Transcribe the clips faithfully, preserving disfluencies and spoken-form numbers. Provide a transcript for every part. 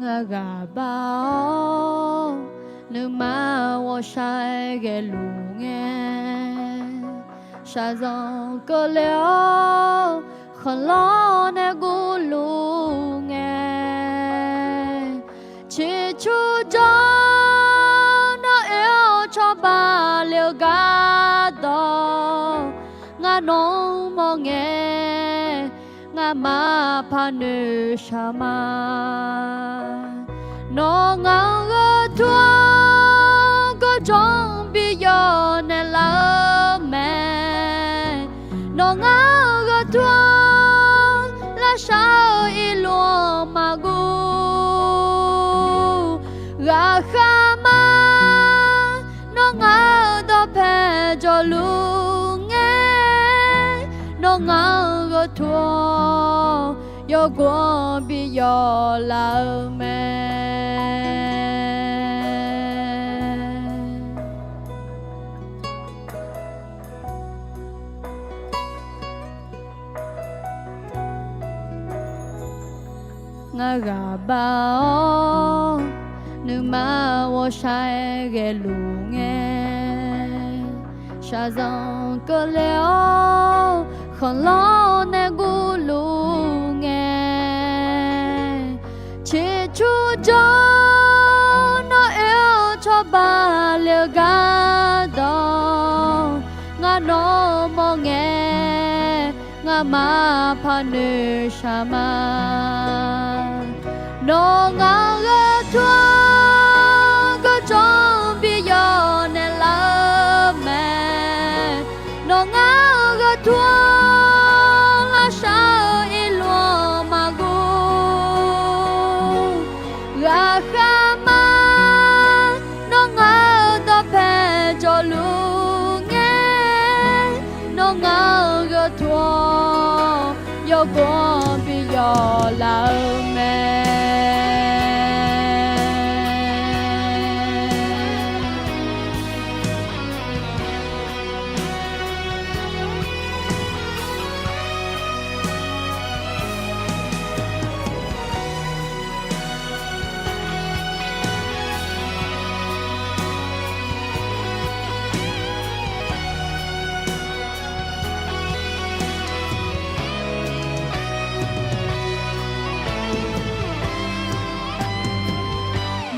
Ngar ghaqbaq-awr, nuima ghawqshaq ghaeluf ngae, shaqzanq keuvle-awr, khanqlanr nae guvluf ngae, ciqcurjawr nawr oe-awr cawba le-eu gardawq, ngar nawq-anr mawr ngae, ngamaf paq noeqshaq ma. Nawr ngaq-anr gheu tur-awr gawrjawq bi yawf naeqlaf-eu mae. Nawr ngaq-anr gheu tur-awr lavshar-eu irluf-anr maqguv. Ghaqkhav ma, nawr ngaq-euq dawqpae jawqluf ngae, nawr ngaq-anr gheu tur-awr yawgov-anr bi yawf laf-eu mae. Ngar ghaqbaq-awr, nuima ghawqshaq ghaeluf ngae, shaqzanq keuvle-awr khanqlanr nae guvluf ngae, ciqcurjawr nawr oe-awr cawba le-eu gardawq, ngar nawq-anr mawr ngae, ngamaf paq noeqshaq ma. Nawr ngaq-anr gheu tur-awr gawrjawq bi yawf naeqlaf-eu mae. Nawr ngaq-anr gheu tur-awr lavshar-eu irluf-anr maqguv. Ghaqkhav ma, nawr ngaq-euq dawqpae jawqluf ngae, nawr ngaq-anr gheu tur-awr yawgov-anr bi yawf laf-eu mae.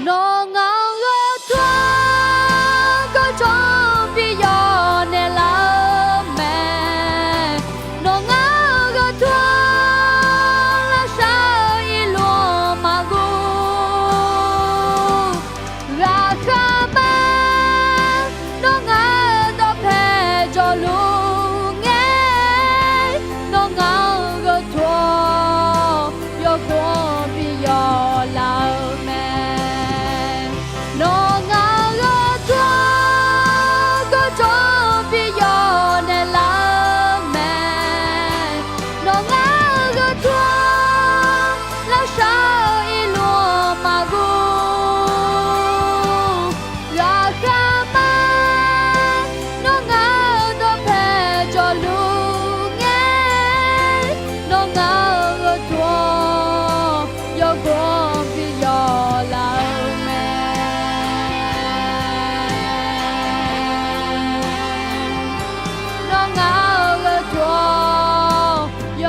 Nawr ngaq-anr gheu tur-awr gawrjawq bi yawf naeqlaf-eu mae. Nawr ngaq-anr gheu tur-awr lavshar-eu irluf-anr maqguv. Ghaqkhav ma, nawr ngaq-euq dawqpae jawqluf ngae, nawr ngaq-anr gheu tur-awr yawgov-anr bi yawf laf-eu mae. Nawr ngaq-anr gheu tur-awr gawrjawq bi yawf naeqlaf-eu mae. Nawr ngaq-anr gheu tur-awr lavshar-eu irluf-anr maqguv. Ghaqkhav ma, nawr ngaq-euq dawqpae jawqluf ngae, nawr ngaq-anr gheu tur-awr yawgov-anr bi yawf laf-eu mae. Nawr ngaq-euq gheu tur-awr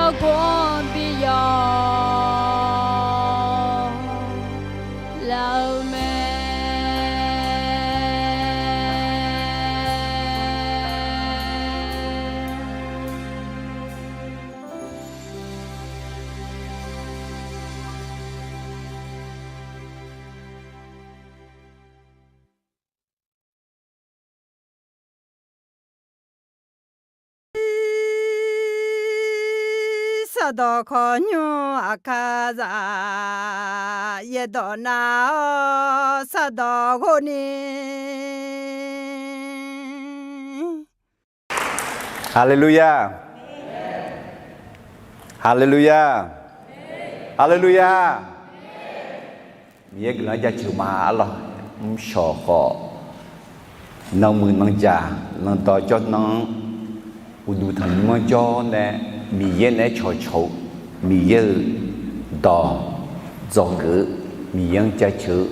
yawgov-anr bi yawf laf-eu mae. Sardawq khawqnymr aqkar zaq, yaerdawq nar-awr sardawq ghofni. Haleluya! Haleluya! Haleluya! Miqyaer guiqlanq-anr jaceuq ma arlawr. Mrshawq khawf, nanmuiq nanjaq, lanqdawq jawrnan-anr uqduq tanqnymr-anr jawr nae, Miqyaer naeq-aer cawqcawq-eu, Miqyaer-euq dawq dzawgeuf-eu Miqyaer-anr jaceuq-eu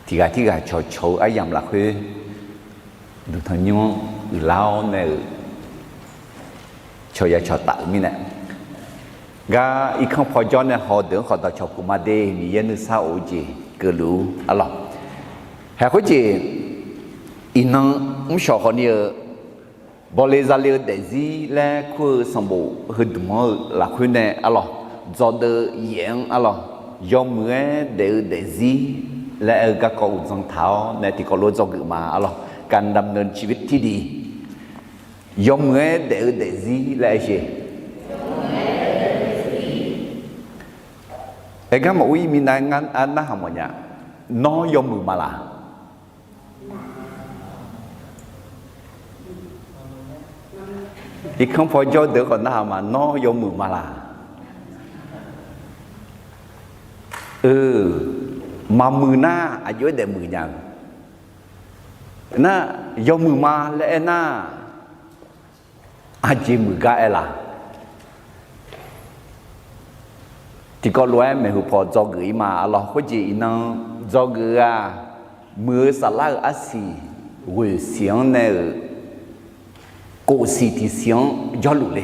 tiqghaq tirghaq cawqcawq-eu aryamq lafkhoer, duqtanqnymr-anr uiqlar-awr nae-euq cawqya cawqtaf-euq mirnae, gar irkanr paw jawr nae haw deuq-anr khawf dawqcawq puq ma de. Miqyaer nuisar of-eu jeq keuvluf-ur arlawq. Haeq khoerjeq iqnan mrshawq khawfni-euq bawle zale-eu daefzir laer kur-eu sanqbof heudmq-anr-eu lafkhoer nae arlawq, dzawdeuv yaef-anr arlawq, yawmuiq-aer daef-eu daefzir laer aer-eu garkawv uqdzan taq-awr nae tiqkawv lof-aer dzawgeuf ma arlawq. การดำเนินชีวิตที่ดี yawmuiq-aer daef-eu daefzir laer aer sheq. Aer gar maqur-ir minav-aer ngar narhaq mawfnya. Nawr yawmuiq ma laq? Irkanr paw jawr deuq khawf narhaq ma. Nawr yawmuiq ma laq? Maqmuiq nar aqjox-aer daefmuiq nya-eu. Nar yawmuiq ma laer aer nar, aqjeq muiq gar aer laq? Tiqkawv lof-aer maeqhu paw dzawgeuf-ir ma arlawq. Khoerjeq iqnan dzawgeuf-eu-aq, muiq-eu saflar-euq arsiq ghoeq siq-anr nae-euq kofsiq tiqsiq-anr jawrluf le.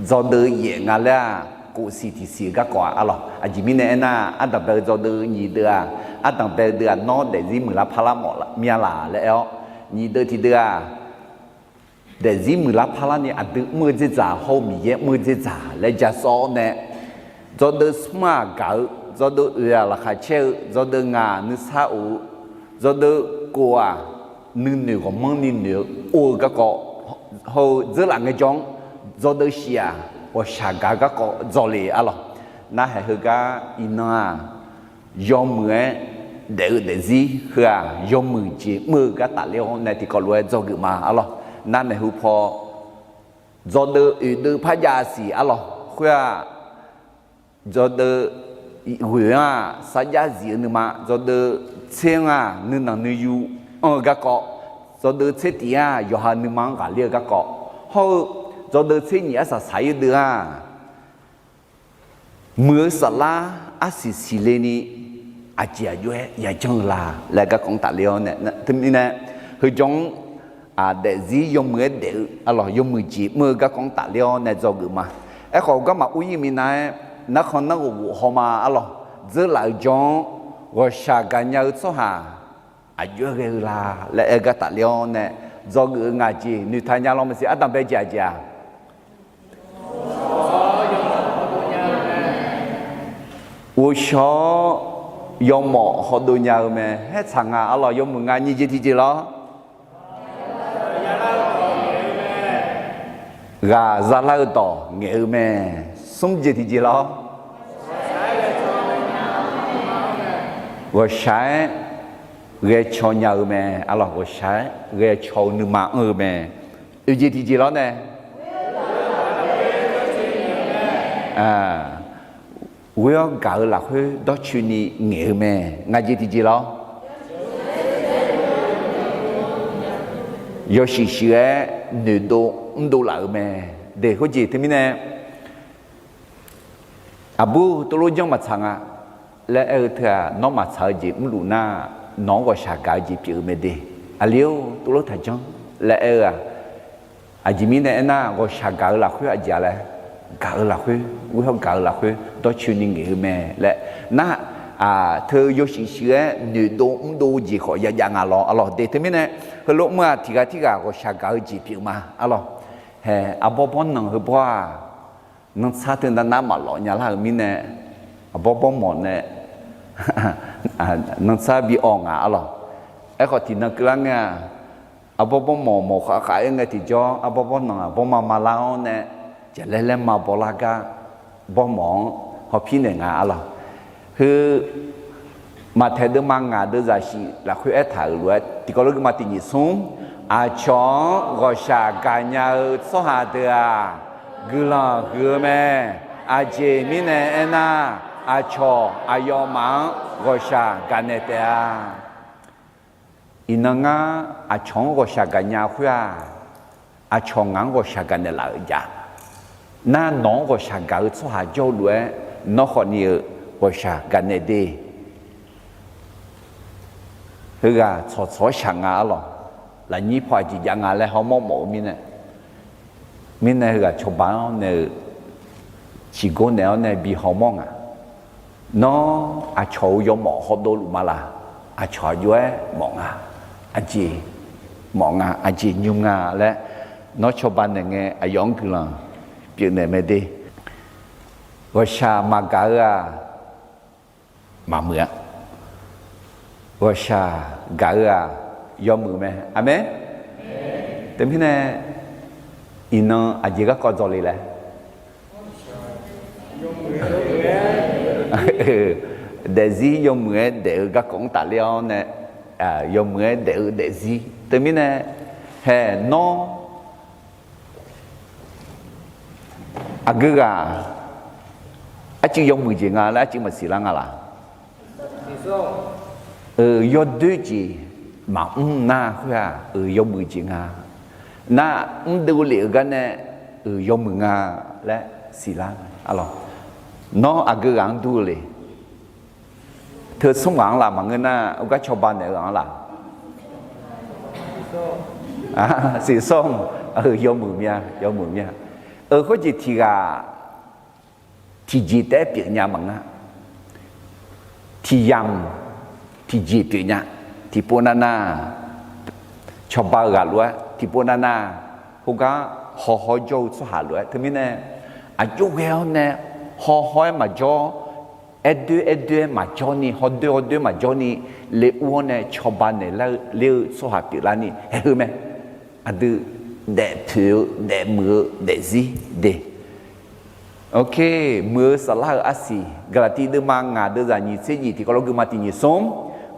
Dzawdeuv yaef nga laer-aq, kofsiq tiqsiq-eu garkawv-a arlawq. Aqjeq mirnae aernar, ardanq bae-eu dzawdeuv nyiq deuv-aq, ardanq bae-eu deuv-aq, nawr daefzir muiqlar parlar mawf mya laq laer aer-awr, nyiq deuv tiqdeuv-aq, daefzir muiqlar parlarni aqdui mr-eu dzerdzaq hawr-eu Miqyaer mr-eu dzerdzaq laer ja sawv-awr nae, dzawdeuv smr-aq gaq-eu, dzawdeuv oeq-aq laqkhaq caer-eu, dzawdeuv ngaq nuisar of-eu, dzawdeuv kof-aq nuinoeq ghawqmanrni noeq-eu or-eu garkawv hawr-eu dzeurlaf ngaejawr-anr, dzawdeuv shif-aq ghawqshaq gaq-eu garkawv dzawle arlawq. Narhaq heugar iqnan-aq, yawmuiq-aer daef-eu daefzir heu-aq, yawmuiq jeq mr-eu gar tafler-awr nae tiqkawv lof-aer dzawgeuf ma arlawq. Nar maeqhu paw dzawdeuv oeqdeuv par jav siq arlawq. Khoer-aq, dzawdeuv ghoeq-anr-aq sarjax zif-eu nuima, dzawdeuv tser-anr-aq nuinanq nuiyu anr-eu garkawv, dzawdeuv tser tif-anr-aq yawqha nuima-anr ghaqler-eu garkawv hawr-eu, dzawdeuv tser nyiq arsaq saq-ir deuv-aq, muiq-eu saflar arsiq siqle ni aqjeq aqjox-aer yajanr-eu la laer garkawv-anr tafler-awr nae, teumirnae heujawr-anr daefzir yawmuiq-aer daef-eu arlawq, yawmuiq jeq mr-eu garkawv-anr tafler-awr nae dzawgeuf ma. Aerkhawf garma ur-ir minav-aer narkhan narghof ghof haw ma arlawq. Dzeurlaf-eu jawr-anr ghawqshaq gaqnya-eu tsawrhaq aqjox-aer ghae-eu la laer aer-eu gar tafler-awr nae dzawgeuf-eu ngaq jeq noeqtaq nya law maqsiq. Ardanq bae jeq aqjeq-aq, ghovshaw-awr yawmawf hawdov nya-eu mae. Haer tsaq nga arlawq. Yawmuiq nga nyiq jeq tiqjeq lawr. Ghaq zalar-eu dawq ngaeq-eu mae. Smr jeq tiqjeq lawr. Ghawqshaq-aer ghae caw nya-eu mae arlawq. Ghawqshaq-aer ghae caw-eu nuima anr-eu mae. Oeq jeq tiqjeq lawr nae, ghoer-awr gaq-eu lafkhoer dawrcoeni ngaeq-eu mae. Ngaq jeq tiqjeq lawr. Yawshuif shuif-aer noeqdov mrdov laf-euq mae. De khoerjeq teumirnae, aqbur tov lof janr maqtsaq nga laer aer-eu teu-aq, nawr maqtsaq-eu jeq mrluf nar, nawq-anr ghawqshaq gaq-eu jeq pyeuf-eu mae de. Aqli-or, tov lof taq janr laer aer-eu-aq, aqjeq mirnae aernar, ghawqshaq gaq-eu lafkhoer aqjeq-a laer, gaq-eu lafkhoer, ghoer-awr gaq-eu lafkhoer dawrcoeni ngaeq-eu mae laer nar, teu yawshuif shuif-aer noeqdov mrdov jeq khawf yajav nga lawr arlawq. De teumirnae, heulof mr-aq tiqghaq tirghaq ghawqshaq gaq-eu jeq pyeuf ma arlawq. Hae, arbawr bawrnanq heubawr-aq, nantsar teu navnar maqlawf nya lar-euq mirnae, arbawr bawrmawq nae nantsar bi awq nga arlawq. Aerkhawf tiqnan keuvlar ngae-aq, arbawr bawrmawq mawq khav khav-aer ngae tiqjawr, arbawr bawrnanq arbawr ma ma lar-awr nae, jaqlaer laer ma baw lar gar, bawrmawq-anr hawpir naeq nga arlawq. Heu Maqtaeq deuvma ngaq deuv zaqsiq lafkhoer aertaq-euq lof-aer tiqkawv lof geufma tiq nyiq smr, aqcawq-anr ghawqshaq gaqnya-eu tsawrhaq deuq-aq, guiqlanq huiq-eu mae. Aqjeq mirnae aernar, aqcawq aqyawfmaf-anr ghawqshaq gaqnaeq taef-a. Iqnan ngar aqcawq-anr ghawqshaq gaqnya khoer-aq, aqcawq ngaq-anr ghawqshaq gaqnaeq laf-euq jav. Nar nawq-anr ghawqshaq gaq-eu tsawrhaq jawr-eu lof-aer, nawr khawfni-eu ghawqshaq gaqnaeq de. Heughaq tsawqtsawq-awr shaq nga arlawq. Lafnyir paw aqjeq jav nga laer hawmawr mawf-eu mirnae, mirnae heughaq cawba-anr nae-euq ciqgor naeq-awr nae bi hawmawr nga. Nawr aqcawq-euq yawmawf hawdov luf ma laq? Aqcawq aqjox-aer mawf nga. Aqjeq mawf nga, aqjeq nymr nga laer nawr cawba naeq ngae aqyawf-anr guiqlanq pyeufnaeq mae de. Ghawqshaq maqgaq-eu-aq, maqmuiq-a. Ghawqshaq gaq-eu-aq, yawmuiq mae. Aqmeq. Teumirnae iqnan aqjeq garkawv dzawq le laer? Daefzir yawmuiq-aer daef-eu garkawv-anr tafler-awr nae, yawmuiq-aer daef-eu daefzir. Teumirnae hae nawr aqgeu ghaq arcuiv yawmuiq jeq nga laer arcuiv maqsiq lar nga laq? Euq, yawdoer jeq maqmr nar khoer-aq, euq, yawmuiq jeq nga. Nar mrdov lef-eu gar nae, euq, yawmuiq nga laer siqlar arlawq. Nawr aqgeu ghaq-anr dur-eu le? Teu smr ghaq-anr laf maqngeur nar, ur gar cawba naeq-eu ghaq-anr laf? Siqsawr, yawmuiq mya, yawmuiq mya. Euq, khoerjeq tiq ghaq tiqjeq taef-aer pyeuf nya maqngeur. Tiq yamq tiqjeq pyeuf nya. Tiqpov navnav cawba-eu ghaq lof-aer, tiqpov navnav khoergar hawhaw-aer jawr-eu tsawrhaq lof-aer, teumirnae aqjox ghae-awr nae hawhaw-aer maqjawr, aerdoer aerdoer-aer maqjawrni, hawdoer hawdoer maqjawrni, le ur-awr nae cawba naeq ler-eu tsawrhaq pyeuflarni haeq heu mae. Aqdui, daef poeq-eu, daef muiq-eu daefzir de. Ok, muiq-eu saflar-euq arsiq, Gaqlaqtiv deuvma ngaq deuvzaq nyiq tser nyiq tiqkawv lof guima tiq nyiq smr.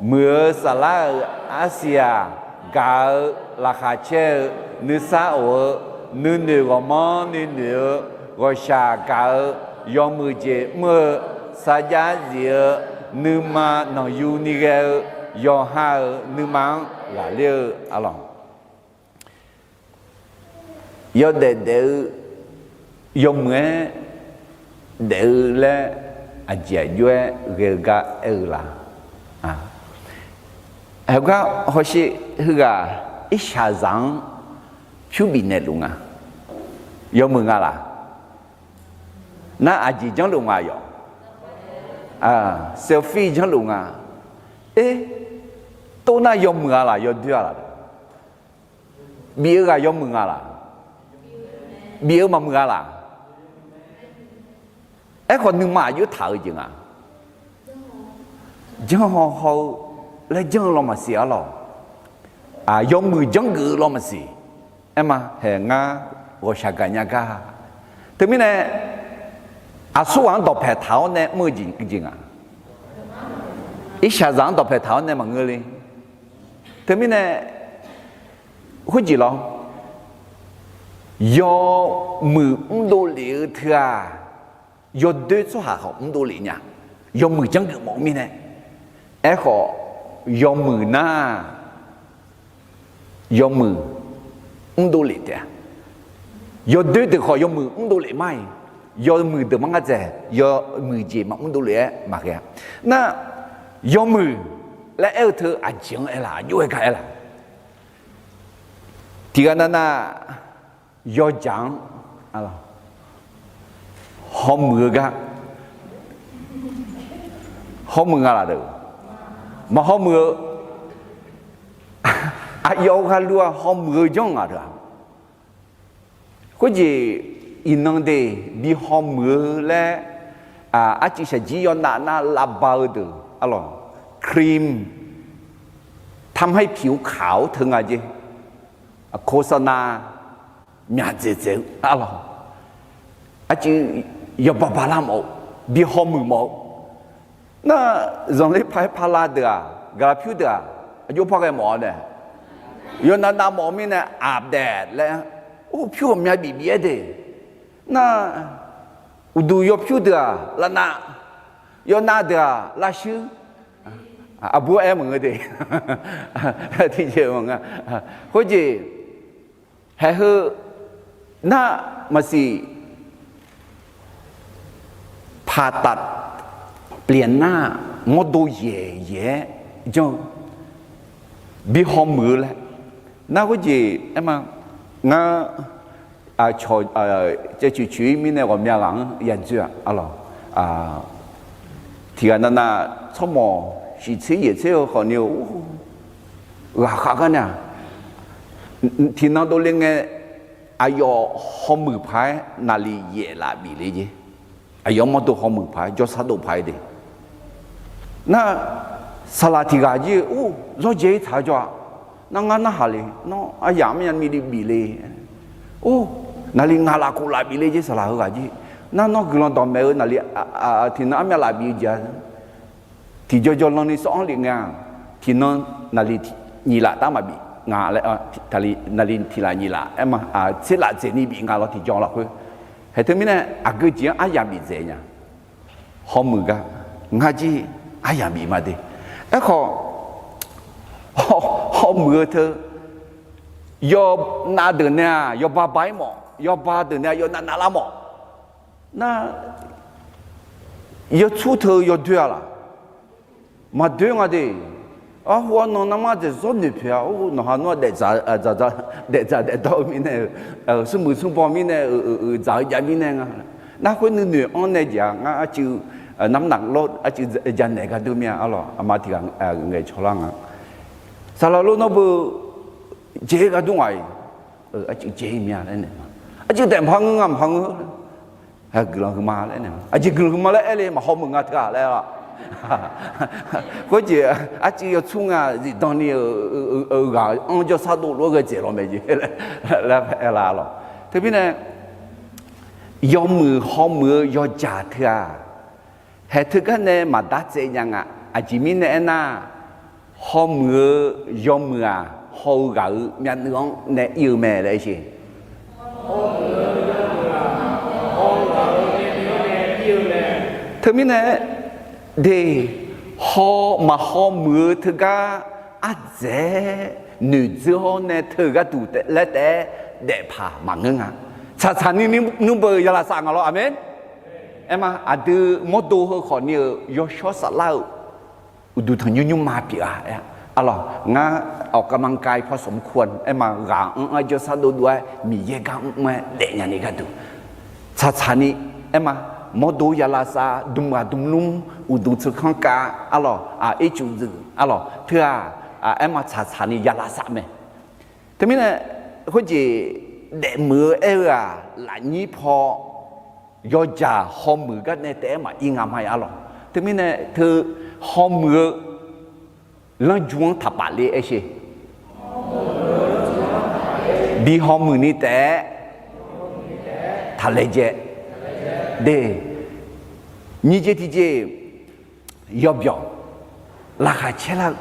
Muiq-eu saflar-euq arsiq-aq, gaq-eu, laqkhaq caer-eu, nuisar of-eu, nuinoeq ghawqmanrni noeq-eu, ghawqshaq gaq-eu, yawmuiq jeq mr-eu, sarjax zif-eu, nuima nanqyuni ghae-eu, yawqha-euq nuima-anr ghaqler-eu arlawq. Yawdaef daef-eu, yawmuiq-aer daef-eu laer aqjeq aqjox-aer ghae-eu gar aer-eu la? Heugar hawsher, heughaq irshaqzaq-anr pyur bifnaeq luf nga. Yawmuiq nga laq? Nar aqjeq janrluf nga yawq? Selfie janrluf nga. Aer, tov nar yawmuiq-a laq, yawdoer-a laq? Bif-eu ghaq yawmuiq nga laq? Bif-eu maqmuiq-a laq? Aerkhawf nuima aqjox taq-eu jeq nga. Janrhaw haw-eu laer janr-eu law maqsiq arlawq. Yawmuiq janrgeuf-eu law maqsiq. Aerma haeq ngar ghawqshaq gaqnya gar. Teumirnae aqsur ghaq-anr dawqpaeq taq-awr nae mr-eu jeq nga. Irshaqzaq-anr dawqpaeq taq-awr nae maqngeur le. Teumirnae khoerjeq lawr, yawmuiq mrdov lef-eu teu-aq, yawdoer tsawrhaq khawf mrdov lef nya. Yawmuiq janrgeuf mawf-eu mirnae. Aerkhawf, yawmuiq nar, yawmuiq mrdov lef taef-a. Yawdoer deuq khawf yawmuiq mrdov lef mar-iq, yawmuiq deuq mar ngar dzaeq, yawmuiq jeq maqmr dovlef-aer maqghae-a. Nar, yawmuiq laer aer-eu teu aqjeq-anr aer laf, aqjox-aer gar aer laf? Tiqghaq navnav yawjaq-anr hawmuiq-eu gar, hawmuiq nga laf deuq? Maq hawmuiq-eu. Aqyawf-euq gharlu-aq hawmuiq-eu janr nga deuq-aq. Khoerjeq iqnan de bi hawmuiq-eu laer, arcuiv shaqjir yawnav nav lavba-eu deuq arlawq, cream ทำให้ผิวขาว teu nga jeq, โฆษณา myaq dzaeqdzaeq-eu arlawq, arcuiv yawbaq baqlar mawf-eu, bi hawmuiq mawf-eu. Nar, zanqler paq-aer pala deuq-aq, gaqlaq pyur deuq-aq, aqjox par ghae mawf-awr nae, yawnav nav mawf-eu mirnae aqdaef laer, or, pyur ghawqmya bif bif-aer de. Nar, uqduq yawpyur deuq-aq lavnav, yawnav deuq-aq lavshuir. Aqbur aer maqngeur de. Tiqjeq maqnga. Khoerjeq haeq heu nar maqsiq, ผ่าตัด เปลี่ยนหน้า mawrdo yaeq yaeq-aer janr-eu. bi hawmuiq-eu laer. Nar khoerjeq aerma, ngar cawq caev coeq coeq-ir mirnae ghawqmya ghaq-anr yadzoer-aq, arlawq, tiqghaq navnav tsawrmawq shiq tser yaeq tser-eu khawfni-eu, ghaqkhav gar nae-aq, tiqnan dovle ngae, aqyawf hawmuiq paq-aer naqliq yaef laf bif le jeq. Aqyawf mawrdo hawmuiq paq-aer jawrsar dov paq-aer de. Nar, saqlaq tiqghaq jir-eu, or, zawrjaev-ir tsaq-eu jawr-aq, nar ngar narhaq le, nawr aryamq armyav mivli bif le. Or, naqliq ngaq laf khof laf bif le jeq saqlaq heughaq jir. Nar nawr guiqlanq dawqmaeq-eu naqliq tiqnan armyav laf bif-eu jeq-a. Tiqjawr jawrlanni sawr-anr lef ngae-aq, tiqnan naqliq nyiq laf tar maqbif nga laer, naqliq tiq laf nyiq laf aerma, tser laf dzaeqni bif nga law tiqjawr lafkhoer. Haeq teumirnae aqgeu jeq-anr aryamq bif dzaeq nya. Hawmuiq gar ngar jir aryamq bif ma de. Aerkhawf, hawmuiq-eu teu yawnav deuq nae-aq yawba ba-ir mawf, yawba deuq nae-aq yawnav navlar mawf. Nar, yawtsur teu yawdoer-a laq? Maqdoer nga de. Arhu arnan narmar dzaeqzawr noeqpoeq-a. Or, nawqha nawr-aq daefdzaq daefdzaq daefdawr-eu mirnae-eu, smrmuiq smrbaw mirnae-eu, dzaq-eu jav mirnae nga. Nar khoer nuinoeq-anr nae jeq-a ngar arcuiv, namnaq lawr arcuiv janaeq gar dur mir-a. Arlawq, aqma tiqghaq ngaeqcawq lar nga. Saqlaq lor nawr beu jeq-ir gar dur ngaq-iq, arcuiv jeq-ir mir-a laer naeq ma. Arcuiv daef maqpar ngeur nga maqpar ngeur. Guiqlanq huiqma laer naeq ma. Aqjeq guiqlanq huiqma laer aer le maqhaw meuq nga teu-aq laer-a. Khoerjeq arcuiv yawtsur nga zifdan ni-eu ghaq-anr jawrsar dovluf-aer ghae dzaeq law mae jeq laer aer la lawq. Teumirnae yawmuiq hawmuiq-eu yawjaq teu-aq, haeq teugar nae maqdar tsaev nya nga. Aqjeq mirnae aernar, hawmuiq-eu yawmuiq-aq haw-eu ghaq-euq myavnuiv-anr nae ir-eu mae laer aer sheq. Teumirnae, de, haw maqhaw muiq-eu teugar ardzaeq-aer noeqdzeur-awr nae teu gharduq laer taef-aer daefpaq maqngeur nga. Tsaqtsaq ni nuibeu ya lavsav nga lawr. Aqmeq. Aerma aqdui mawrdo heu khawfni-euq yawshawr saflar-euq uqduq tanqnymr nymrma pyeuf-a. Arlawq, ngar ออกกำลังกาย พอสมควร aerma ghaq-anr-anr jawrsar dovdov-aer Miqyaer gar mr-aer daefnya ni gharduq tsaqtsaq ni, aerma mawrdo ya lavsav, dm ghaq dm lmr, uqduq tseukanr kav, arlawq, ircuf dzuif, arlawq, teu-aq, aerma tsaqtsaq ni ya lavsav mae. Teumirnae khoerjeq daefmuiq-eu aer-eu-aq lafnyir paw yawjaq hawmuiq gar nae taef-aer maqir nga ma-a arlawq. Teumirnae teu hawmuiq-eu lanrju-anr taqpaf le aer sheq. Bi hawmuiq ni taef-aer taqlaejae de. Nyiq jeq tiqjeq yawbyawq laqkhaq caerlar-eu,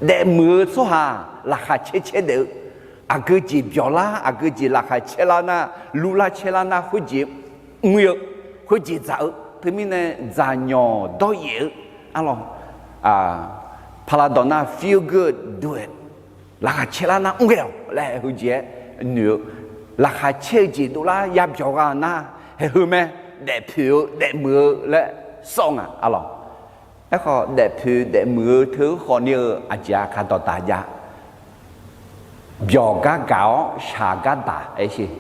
daefmuiq-eu tsawrhaq laqkhaq caer caer daef-eu, aqgeu jeq byawqlar aqgeu jeq laqkhaq caerlar nar, lurlar caerlar nar khoerjeq mr-ir-eu, khoerjeq dzaq-eu, teumirnae dzaqnyawq dawryaef-eu, arlawq, paqlaqdawq nar feel good, do it, laqkhaq caerlar nar mr ghae-awq laer heujeq-aer noeq-eu, laqkhaq caer-eu jeq dovlar yabyawq gha nar, haeq heu mae, daefpoeq-eu daefmuiq-eu laer sawr nga arlawq. Aerkhawf daefpoeq daefmuiq-eu teu khawfni-eu aqjeq-a ka dawqdaq jav. Byawq gar gaq-awr shaq gar daq aer sheq.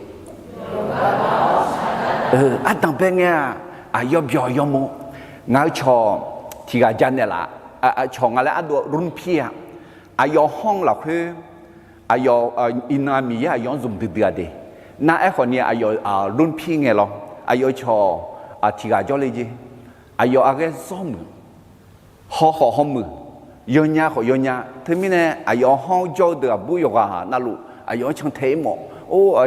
Ardanq bae ngae-aq, aqyawf byawq yawmuiq. Ngaq-euq cawq tiqghaq ja naeqlaf, cawq nga laer ardov-eu รุ่นพี่-a, aqyawf hawr-eu lafkhoer, aqyawf iqnan-aq Miqyaer aqyawf-anr zmq duidui-a de. Nar aerkhawfni aqyawf รุ่นพี่ ngae lawr, aqyawf cawq tiqghaq jawrle jeq. Aqyawf aqghaer zawr muiq, haw khawf haw muiq, yawnya khawf yawnya. Teumirnae aqyawf hawr-eu jawr-eu deuq aqbur yawqghaq navluf aqyawf-anr cantae-ir mawf. Or,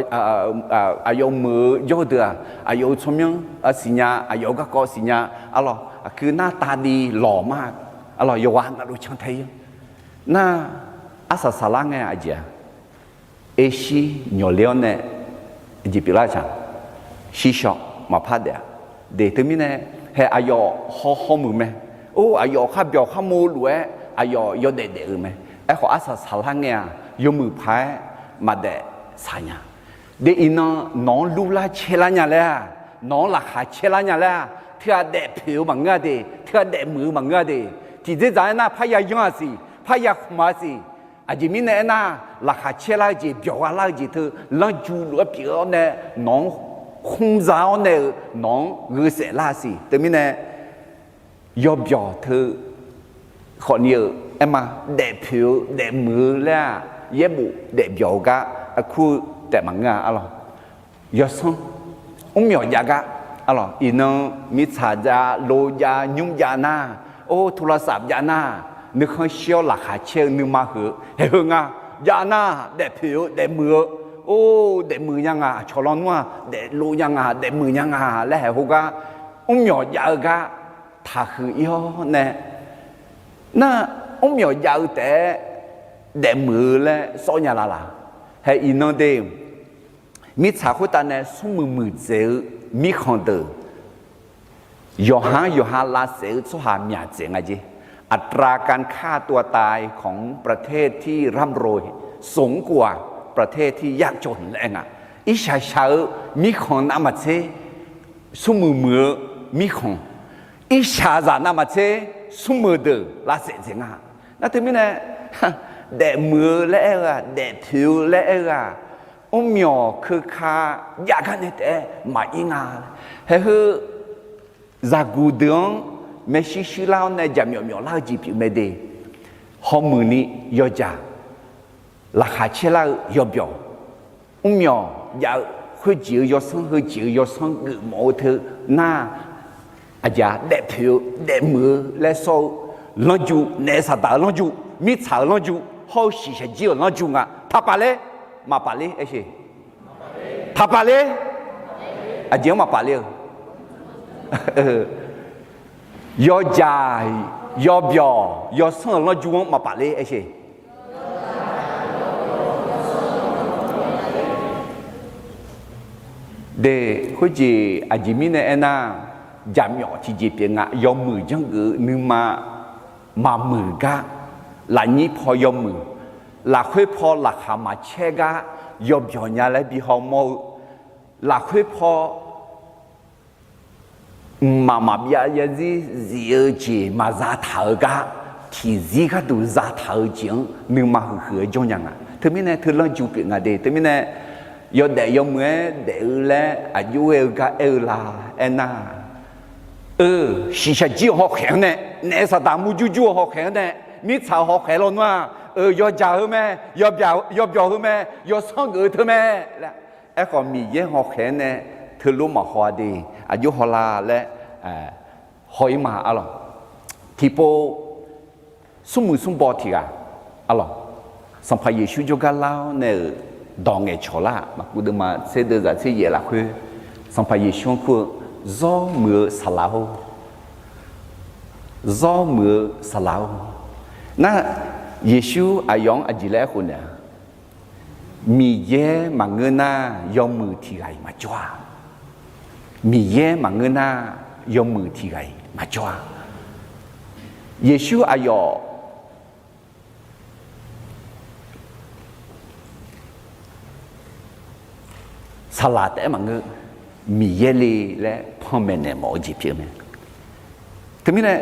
aqyawf muiq-eu jawr-eu deuq-aq aqyawf-euq tsawrmyanr siqnya, aqyawf-euq garkawv siqnya, arlawq, aqkuir nar tavdiv lawq ma, arlawq, yawqghaq navluf cantae-ir. Nar, arsaq saqlar ngae aqjeq-a, ershir nyawqler-awr nae jeq pyeuflar-eu tsaq, shirshawq maqpar daef-a. De teumirnae, hae aqyawf haw haw muiq mae. Or, aqyawf kharbyawq kharmo lof-aer aqyawf yawdaef daef-eu mae. Aerkhawf arsaq saqlar ngae-aq yawmuiq paq-aer maqdaef saq nya. De iqnan nawq-anr lurlar caerlar nya laer-aq, nawq-anr laqkhaq caerlar nya laer-aq, teu-aq daefpoeq-eu maqngeur-a de, teu-aq daefmuiq-eu maqngeur-a de. Tiqdzerdzaq-aer nar parya yanr-aq siq, parya khmq-a siq. Aqjeq mirnae aernar, laqkhaq caer lar-eu jeq, byawq gha lar-eu jeq teu lanrju lof-aer pyeuf-awr nae, nawq-anr khmr za-awr nae-euq nawq-anr gheu saef lar siq. Teumirnae, yawbyawq teu khawfni-euq aerma, daefpoeq-eu daefmuiq-eu laer-aq, yaerbof daefbyawq-eu gar arkur-eu taef maqngeur-a arlawq. Yawsanr mrmyawf jav gar arlawq. Iqnan mirtsaq jav, lo jav, nymr jav nar, or, โทรศัพท์ jav nar, nuikhanr shir-awr laqkhaq caer-eu nuima huiq-eu haeq heu nga. Jav nar, daefpoeq-eu daefmuiq-eu, or, daefmuiq nya nga, aqcawq lawnmr-aq daeflov nya nga, daefmuiq nya nga laer haeq heugar, mrmyawf jav-eu gar taqhuiq ir-awr nae, nar, mrmyawf jav-eu taef-aer daefmuiq-eu laer sawr nya la laq? Haeq iqnan de, mirtsaq khoertav nae smrmuiq muiqdzaeq-eu mirkhanq deuq, yawqha-anr yawqha lavsaef-eu tsawrhaq myaq dzaeq nga jer. อัตราการฆ่าตัวตายของประเทศที่ร่ำรวย สูงกว่าประเทศที่ยากจน laer aer nga. Irshaq shaq-eu mirkhanq navmaqtser smrmuiq muiq-eu mirkhanq, irshaqzaq navmaqtser smrmuiq deuq lavsaef dzaeq nga. Nar teumirnae, daefmuiq-eu laer aer-eu-aq, daefpoeq-eu laer aer-eu-aq, mrmyawq keuka jav gar nae taef-aer maqir nga. Haeq heu zaqguq deuq-anr maershuir shuir lar-awr nae jaqmyawf myawf lar-eu jeq pyeuf mae de. Hawmuiq ni yawjaq, laqkhaq caer lar-eu yawbyawq, mrmyawf jav-eu khoerjeq-eu yawsanr, heujeq-eu yawsanr geufmawf-eu teu nar, aqjeq-a, daefpoeq-eu daefmuiq-eu laer sawr-eu lanrju, naef saqdaq-euq lanrju, mirtsaq-euq lanrju, hawr-eu shiqshaq jir-euq lanrju nga. Taqpaf ler, maqpaf ler aer sheq. Taqpaf ler. Aqjeq-anr maqpaf ler-eu, yawjaq, yawbyawq, yawsanr-euq lanrju-anr maqpaf ler aer sheq. De, khoerjeq aqjeq mirnae aernar, jaqmyawf tiqjeq pyeuf nga. Yawmuiq janrgeuf-eu nuima maqmuiq gar, lafnyir paw yawmuiq, lafkhoer paw laqkhaq maqcaer gar yawbyawq nya laer bi hawmawr-eu, lafkhoer paw mqmaq maqbyav yarzir zif-eu jeq maqza taq-eu gar, tiqzir gharduq za taq-eu jeq-anr nuima huiq huiq-aer jawr nya nga. Teumirnae teu lanrju pyeuf nga de. Teumirnae yawdaef yawmuiq-aer daef-eu laer aqjox-aer-eu gar aer-eu la aernar, eu, shiqshaq jir-euq hawkhaeq-anr nae, naef saqdaq murjur jur-eu hawkhaeq-anr nae, mirtsaq-euq hawkhaeq lawnmr-aq, eu, yawjaq heu mae, yawbyawq heu mae, yawsanr geuf-eu teu mae laer. Aerkhawf, Miqyaer hawkhaeq-anr nae teulof maqhaw-a de, aqjox haw la laer haw-ir ma arlawq. Tiqpov smrmuiq smrbaw tiq ghaq arlawq, Sanqpaq Yeqsur jawrgar lar-awr nae-euq dawq ngaeqcawq lar-aq, maqkuv deuvma tser deuv zaq tser yaef lafkhoer, Sanqpaq Yeqsur-anr kur-eu, Zawr muiq-eu saqlaq-or, zawr muiq-eu saqlaq-or. Nar, Yeqsur aqyawf-anr aqjeq laer aerkhof naeq-a, Miqyaer maqngeur nar, yawmuiq tiq ghaq-iq maqjawr-a. Miqyaer maqngeur nar, yawmuiq tiq ghaq-iq maqjawr-a. Yeqsur aqyawf saqlaq taef-aer maqngeur, Miqyaer le laer panmaeq naeq mawf-eu jeq pyeuf mae. Teumirnae,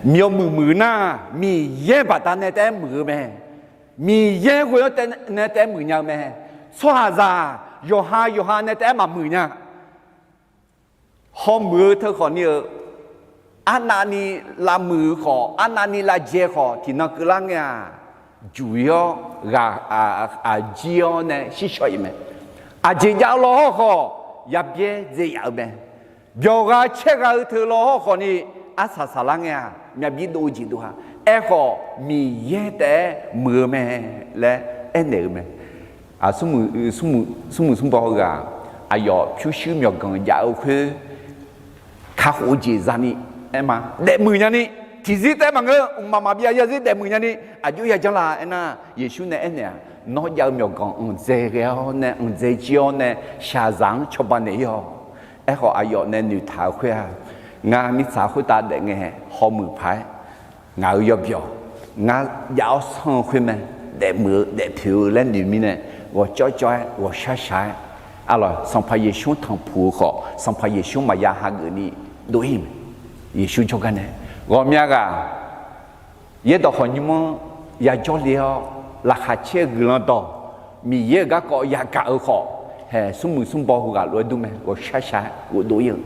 yawmuiq muiq nar, Miqyaer baqdanae taef-aer muiq-eu mae. Miqyaer ghoe-anr nae taef-aer muiqnya-eu mae. Tsawrhaqzaq yawqha yawqha nae taef-aer maqmuiq nya. Hawmuiq-eu teu khawfni-eu, arnavni lavmuiq-eu khawf, arnavni lavjae khawf, tiqnan keuvlar ngae-aq, juq-ir-awr ghaq, aqjir-awr nae shir shaw-iq mae. Aqjeq jav-eu lawhawr khawf, yabyaer dzae yaf-eu mae. Byawq gha caer gha-eu teu lawhawr khawfni, arsaq saqlar ngae-aq, myavbir dov-eu jeq dov-a. Aerkhawf, Miqyaer taef-aer muiq-eu mae laer aernaeq-eu mae. Smrmuiq smrbaw heu ghaq, aqyawf pyurshuir myawqganq jav-eu khoer, kakhof-eu jeq zani aerma, daefmuiq nyani, tiqzir taef-aer maqngeur, mqmaq maqbyav yarzir daefmuiq nyani, aqjox yajanr la aernar, Yeqsur nae aernaeq-aq, Nawr jav-eu myawqganq anqdzae ghae-awr nae, anqdzae jir-awr nae, shaqzaq-anr cawba naeq-ir-awq. Aerkhawf, aqyawf nae noeqtaq-eu khoer-aq, ngar mirtsaq khoertav daef ngae hawmuiq paq-aer, ngaq-euq yawbyawq, ngar jav-awr sanr-eu khoer mae, daefmuiq-eu daefpoeq-eu laer noeq mirnae, ghawqcawv cawv-aer ghawqshaq shaq-aer, arlawq, Sanqpaq Yeqsur-anr tanqpuq-eu khawf, Sanqpaq Yeqsur maqya hageuf ni dov-ir mae. Yeqsur jawrgar nae, ghawqmya ghaq yaerdawq khawqnymr-anr yajawr le-awr, laqkhaq caer-eu guiqlanq dawq, Miqyaer-euq garkawv yagaq-eu khawf, haeq smrmuiq smrbaw heughaq lof-aer dur mae. Ghawqshaq shaq-aer ghofdov ir-eu,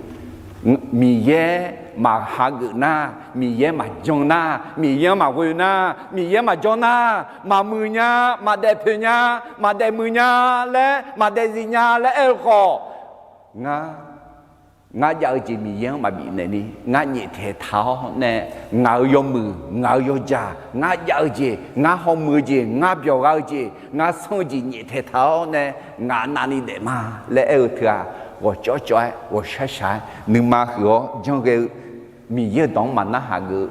Miqyaer maqhageuf nar, Miqyaer maqjan nar, Miqyaer-anr maqghoe nar, Miqyaer maqjawr nar, maqmuiq nya, maqdaef poeq nya, maqdaef muiq nya laer, maqdaef zif nya laer aer-eu khawf, ngar, ngar jav-eu jeq Miqyaer-anr maqbif naeq ni, ngar nyaeftaeq taq-awr nae, ngaq-euq yawmuiq, ngaq-euq yawjaq, ngar jav-eu jeq, ngar hawmuiq-eu jeq, ngar byawq gha-eu jeq, ngar sanr-eu jeq nyaeftaeq taq-awr nae, ngaq navni daef ma laer aer-eu teu-aq, ghawqcawv cawv-aer, ghawqshaq shaq-aer, nuima huiq-awr janrghae-eu Miqyaer-euq dawq-anr maqnarhaq geuf-eu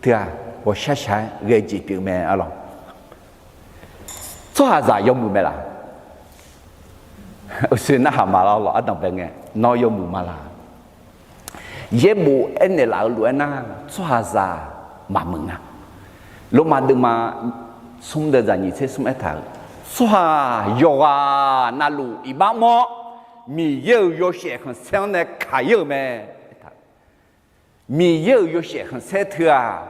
teu-aq, ghawqshaq shaq-aer ghae jeq pyeuf mae arlawq. Tsawrhaqzaq yawmuiq mae laq? Uqshoe narhaq ma lawr lawq, ardanqbae ngae, nawr yawmuiq ma laq? Yaerbof aernaeq laf-eu lof-aer nar, tsawrhaqzaq maqmuiq nga. Lormav deuvma smr deuq zaqnyiq tser smr aertaq-euq, tsawrhaq yawqghaq navluf iqbax mr-awr, Miqyaer-euq yawshaef khanqsaer-anr nae kaq ir-euq mae. Miqyaer-euq yawshaef khanqsaer teu-aq,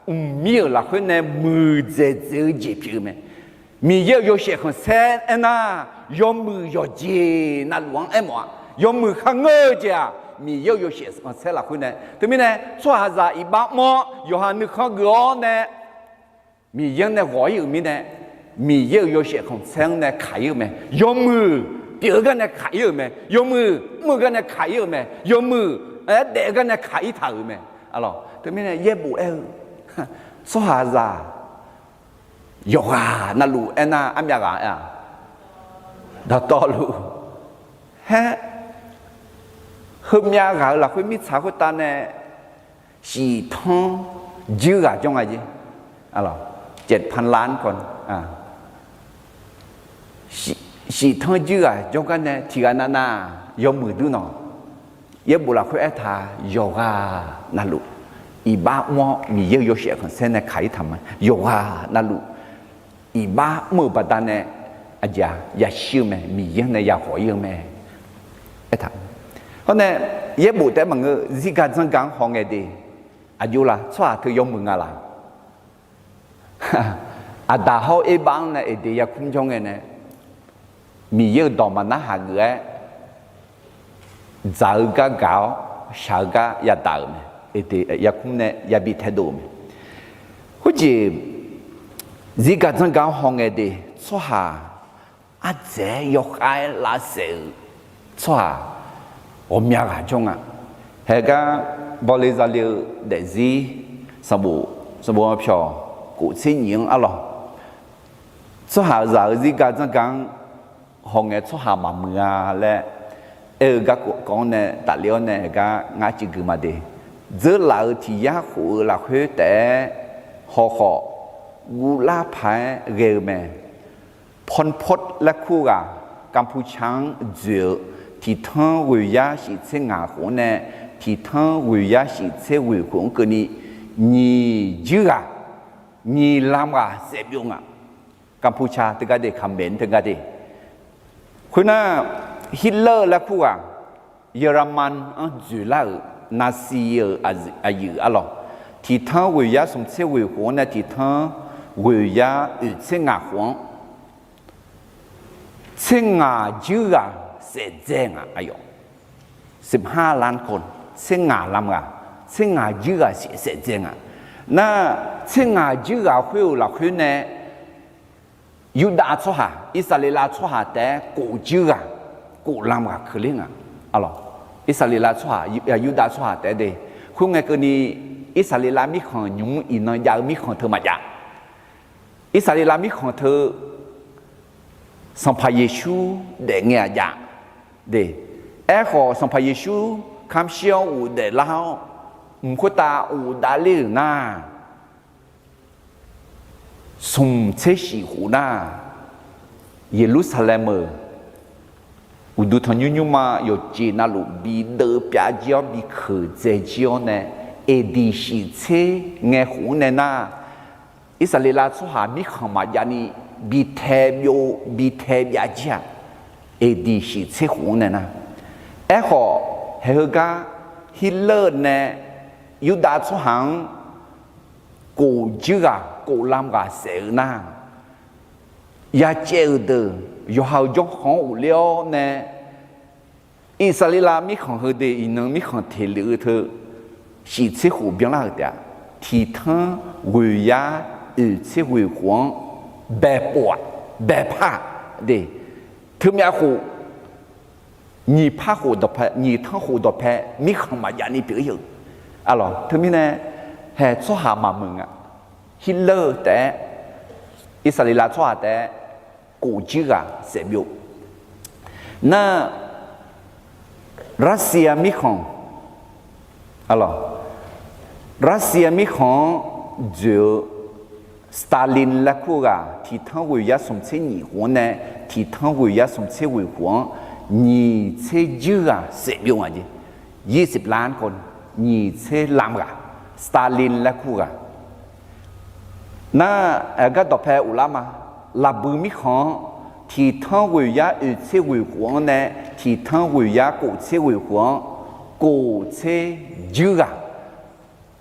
mqmir-euq lafkhoer nae muiqdzaeq dzaeq-eu jeq pyeuf-eu mae. Miqyaer-euq yawshaef khanqsaer aernar, yawmuiq yawqjeq navluf-anr aermawf-a. Yawmuiq kharngeur-eu jeq-aq, Miqyaer-euq yawshaef khanqsaer lafkhoer nae. Teumirnae tsawrhaqzaq iqbax mr-awr, yawqha nuikhanr geuf-awr nae, Miqyaer-anr nae ghawq ir-euq mirnae, Miqyaer-euq yawshaef khanqsaer-anr nae kaq ir-euq mae. Yawmuiq pyeuf-eu gar nae kaq ir-euq mae. Yawmuiq mr-eu gar nae kaq ir-euq mae. Yawmuiq aer daef-eu gar nae kaq ir taq-euq mae. Arlawq, teumirnae yaerbof aer-eu, tsawrhaqzaq yawqghaq navluf aernar, armyav ghaq aer-a? Dawqtawvluf. Haer, heumyav ghaq-euq lafkhoer mirtsaq khoertav nae shiqtanr juir ghaq jawr nga jer. Arlawq, เจ็ดพันล้านคน. Shiqtanr juir ghaq jawrgar nae tiqghaq navnav yawmuiq dur nawq. Yaerbof lafkhoer aertaq, yawqghaq navluf iqbax mr-awr Miqyaer-euq yawshaef khanqsaer nae kaq ir taq ma. Yawqghaq navluf iqbax mr-euq baqdanae aqjeq-aq yashir-eu mae, Miqyaer-anr nae yaghawq ir-eu mae. Aertaq, hawr nae yaerbof taef-aer maqngeur, zirga dzanrga-anr hawngae de, aqjox la tsawrhaq teu yawmuiq nga laq? Aqdaq hawr erbax-anr nae Eqdeq yarkmr jawr ngae nae, Miqyaer-euq dawq maqnarhaq geuf-aer, dzaq-eu gar gaq-awr shaq-eu gar yadaq-euq mae. Eqdeq yarkmr nae yabi taedov-euq mae. Khoerjeq zirga dzanrga-anr hawngae de, tsawrhaq ardzaeq-aer yawkhav-aer lavsaef-euq tsawrhaq ghawqmya ghaq jawr nga. Haegar bawle zale-eu daefzir sanqbof, sanqbof pyawq kof tser nyiq-anr arlawq, tsawrhaqzaq-euq zirga dzanrga-anr hawngae tsawrhaq maqmuiq-a laer aer-eu garkawv-anr nae tafler-awr nae haegar ngar ciqguiq ma de. Dzeurlaf-euq tiq yar khof-eu lafkhoer taef-aer haw khawf, guvlar paq-aer ghae-eu mae. Pol Pot laer kur-eu ghaq, Kampuchea-anr dzoeq-eu, tiq tanr ghoeq yar shif tser ngaq khof-anr nae tiq tanr ghoeq yar shif tser ghoeq khof-anr keuvni nyiq juir ghaq, nyiq lam ghaq saef byov nga. Kampuchea teugar de, Kampuchea teugar de. Khoernar, Hitler laer kur ghaq, Yawrman-anr dzoeqlar-euq Nazi-euq aqyuif arlawq, tiq tanr ghoeq yar smq tser ghoeq khof-anr nae tiq tanr ghoeq yar oeq tser ngaq khof-anr, tser ngaq juir ghaq saefdzae nga aqyawf. สิบห้าล้านคน, tser ngaq lam ghaq, tser ngaq juir ghaq saefdzae nga. Nar, tser ngaq juir ghaq khoer-euq lafkhoer nae Yurdav tsawrhaq, Irsaqleqlav tsawrhaq taef-aer kof juir ghaq, kof lam ghaq keuvler nga. Arlawq, Irsaqleqlav tsawrhaq, Yurdav tsawrhaq taef-aer de. Khoerngae keuvni Irsaqleqlav mirkhanq nymq-mr iqnan jav-eu mirkhanq teu maqjav. Irsaqleqlav mirkhanq teu Sanqpaq Yeqsur daefngae-aq jav de. Aerkhawf Sanqpaq Yeqsur kamq shir-awr ghofdaef lar-awr, mq khoertav ghofdav ler-euq nar, smq tser shif khof nar, Yeqlursaqlaeq-euq uqduq tanqnymr nymrma yawqjeq navluf bi deuv pyav jir-awr bi keuq dzae jir-awr nae, aqdiq shif tser ngae khof-anr nae nar, Irsaqleqlav tsawrhaq mirkhanq maqjav ni bi tae byov bi tae byav jir-aq, aqdiq shif tser khof-anr nae nar. Aerkhawf, haeq heugar Hitler nae Yurdav tsawrhaq-anr kof juir ghaq kof lam ghaq saef-eu nar, yacaev-euq deuq yawqha-euq jawrkhanq-anr ghofler-awr nae, Irsaqleqlav mirkhanq heudeuq iqnan mirkhanq teq lef-eu teu shif tser khof byanlar-euq taef-a. Tiq tanr ghoeq yar oeq tser ghoeq khof-anr baepov-aq, baepar-aq de, teumyav khof, nyiq par khof dawqpae, nyiq tanr khof dawqpae mirkhanq maqjav ni pyeuf-ir-eu. Arlawq, teumirnae haeq tsawrhaq maqmuiq nga. Hitler taef-aer, Irsaqleqlav tsawrhaq taef-aer kof jir ghaq saef byov. Nar, Russia mirkhanq, arlawq, Russia mirkhanq-anr dzoeq-eu Stalin laer kur-eu ghaq, tiq tanr ghoeq yar smq tser nyiq khof-anr nae tiq tanr ghoeq yar smq tser ghoeq khof-anr, nyiq tser juir ghaq saef byov ngaq jeq. Yir sif lam kawv, nyiq tser lam ghaq, Stalin laer kur-eu ghaq. Nar, aqgar dawqpae uvlar ma. Laqbui mirkhanq-anr, tiq tanr ghoeq yar oeq tser ghoeq khof-anr nae tiq tanr ghoeq yar kof tser ghoeq khof-anr, kof tser juir ghaq,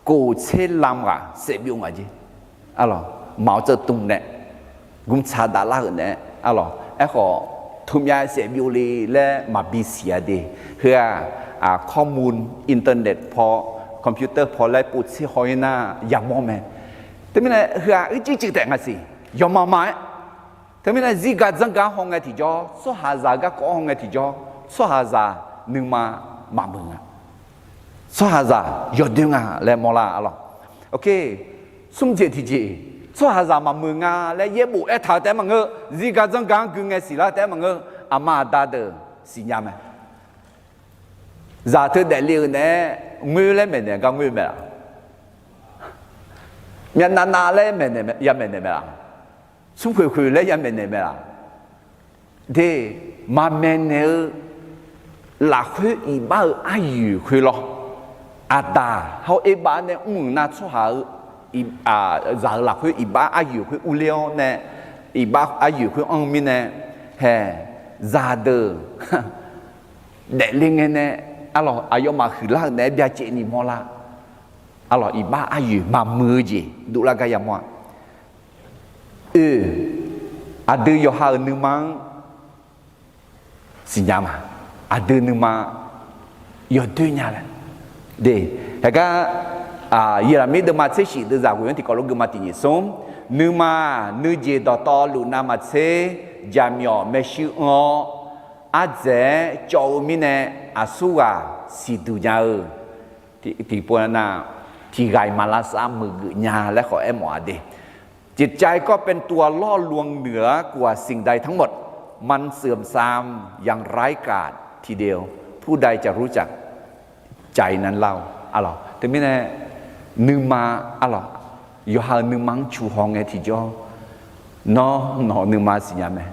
kof tser lam ghaq saef byov ngaq jeq. Arlawq, Mao Tse Tung nae gmrtsaq daflar-euq nae, arlawq, aerkhawf, teumyav saef byov le laer maqbi siq-a de. Heu-aq, ข้อมูล internet paw, computer paw laer pov tser haw-ir nar yamawr mae. Teumirnae heu-aq, uicuiv cuiv taef nga siq, yawma ma-aer. Teumirnae zirgaq dzanrgaq-anr hawngae tiqjawr, tsawrhaqzaq garkawv-anr hawngae tiqjawr, tsawrhaqzaq nuima maqmuiq nga. Tsawrhaqzaq yawdoer nga laer mawrlar, arlawq. Ok, smr jeq tiqjeq, tsawrhaqzaq maqmuiq nga laer yaerbof aertaq-eu taef-aer maqngeur, zirgaq dzanrgaq-anr gui ngae siqlar taef-aer maqngeur, aqma aqda deuq siqnya mae. Zaq teu daefle-eu naeq-aer ngoer laer maeqnaeq gar ngoer mae laf? Myavnav nav laer maeqnaeq, ya maeqnaeq mae laf? Smrkhoeq khoeq laer ya maeqnaeq mae laf? De, maqmaeqnaeq-eu lafkhoer iqbax-euq aryoeq khoer lawr. Aqdaq hawr erbav nae mr-euq nar tsawrhaq-eu, zaq-euq lafkhoer iqbax aryoeq khoer urler-awr nae, iqbax aryoeq khoer anr-eu mirnae, haeq, zaqdeuq daefle ngae nae, arlawq, aqyawfmaf huiqlar-euq naeq-aer byacaevni mawrlar. Arlawq, iqbax aryoeq maqmuiq-eu jeq dovlar gar yamawr-a. Oe, aqdui yawqha-euq nuima-anr siqnya ma. Aqdui nuima yawdoer nya laer. De, haegar, Yeqlaqmir deuvma tser shif deuvzaq ghoeq-anr tiqkawv lof geuvma tiq nyiq smr, nuima-aq, nuijeq dawqtawvluf navmaqtser jaqmyawf maershuir anr-awr, ardzaeq-aer cawv-eu mirnae aqsurghaq siqduq nya-eu, tiqpov-a nar, tiqghaq-iq maq lavsav muiqgeuf nya laer khawf aermawf-a de. จิตใจก็เป็นตัวล่อลวงเหนือกว่าสิ่งใดทั้งหมด มันเสื่อมทรามอย่างร้ายกาจทีเดียว ผู้ใดจะรู้จัก ใจนั้นเล่า Arlawq, teumirnae nuima, arlawq, yawqha-euq nuima-anr cu hawngae tiqjawr, nawr nawq-euq nuima siqnya mae.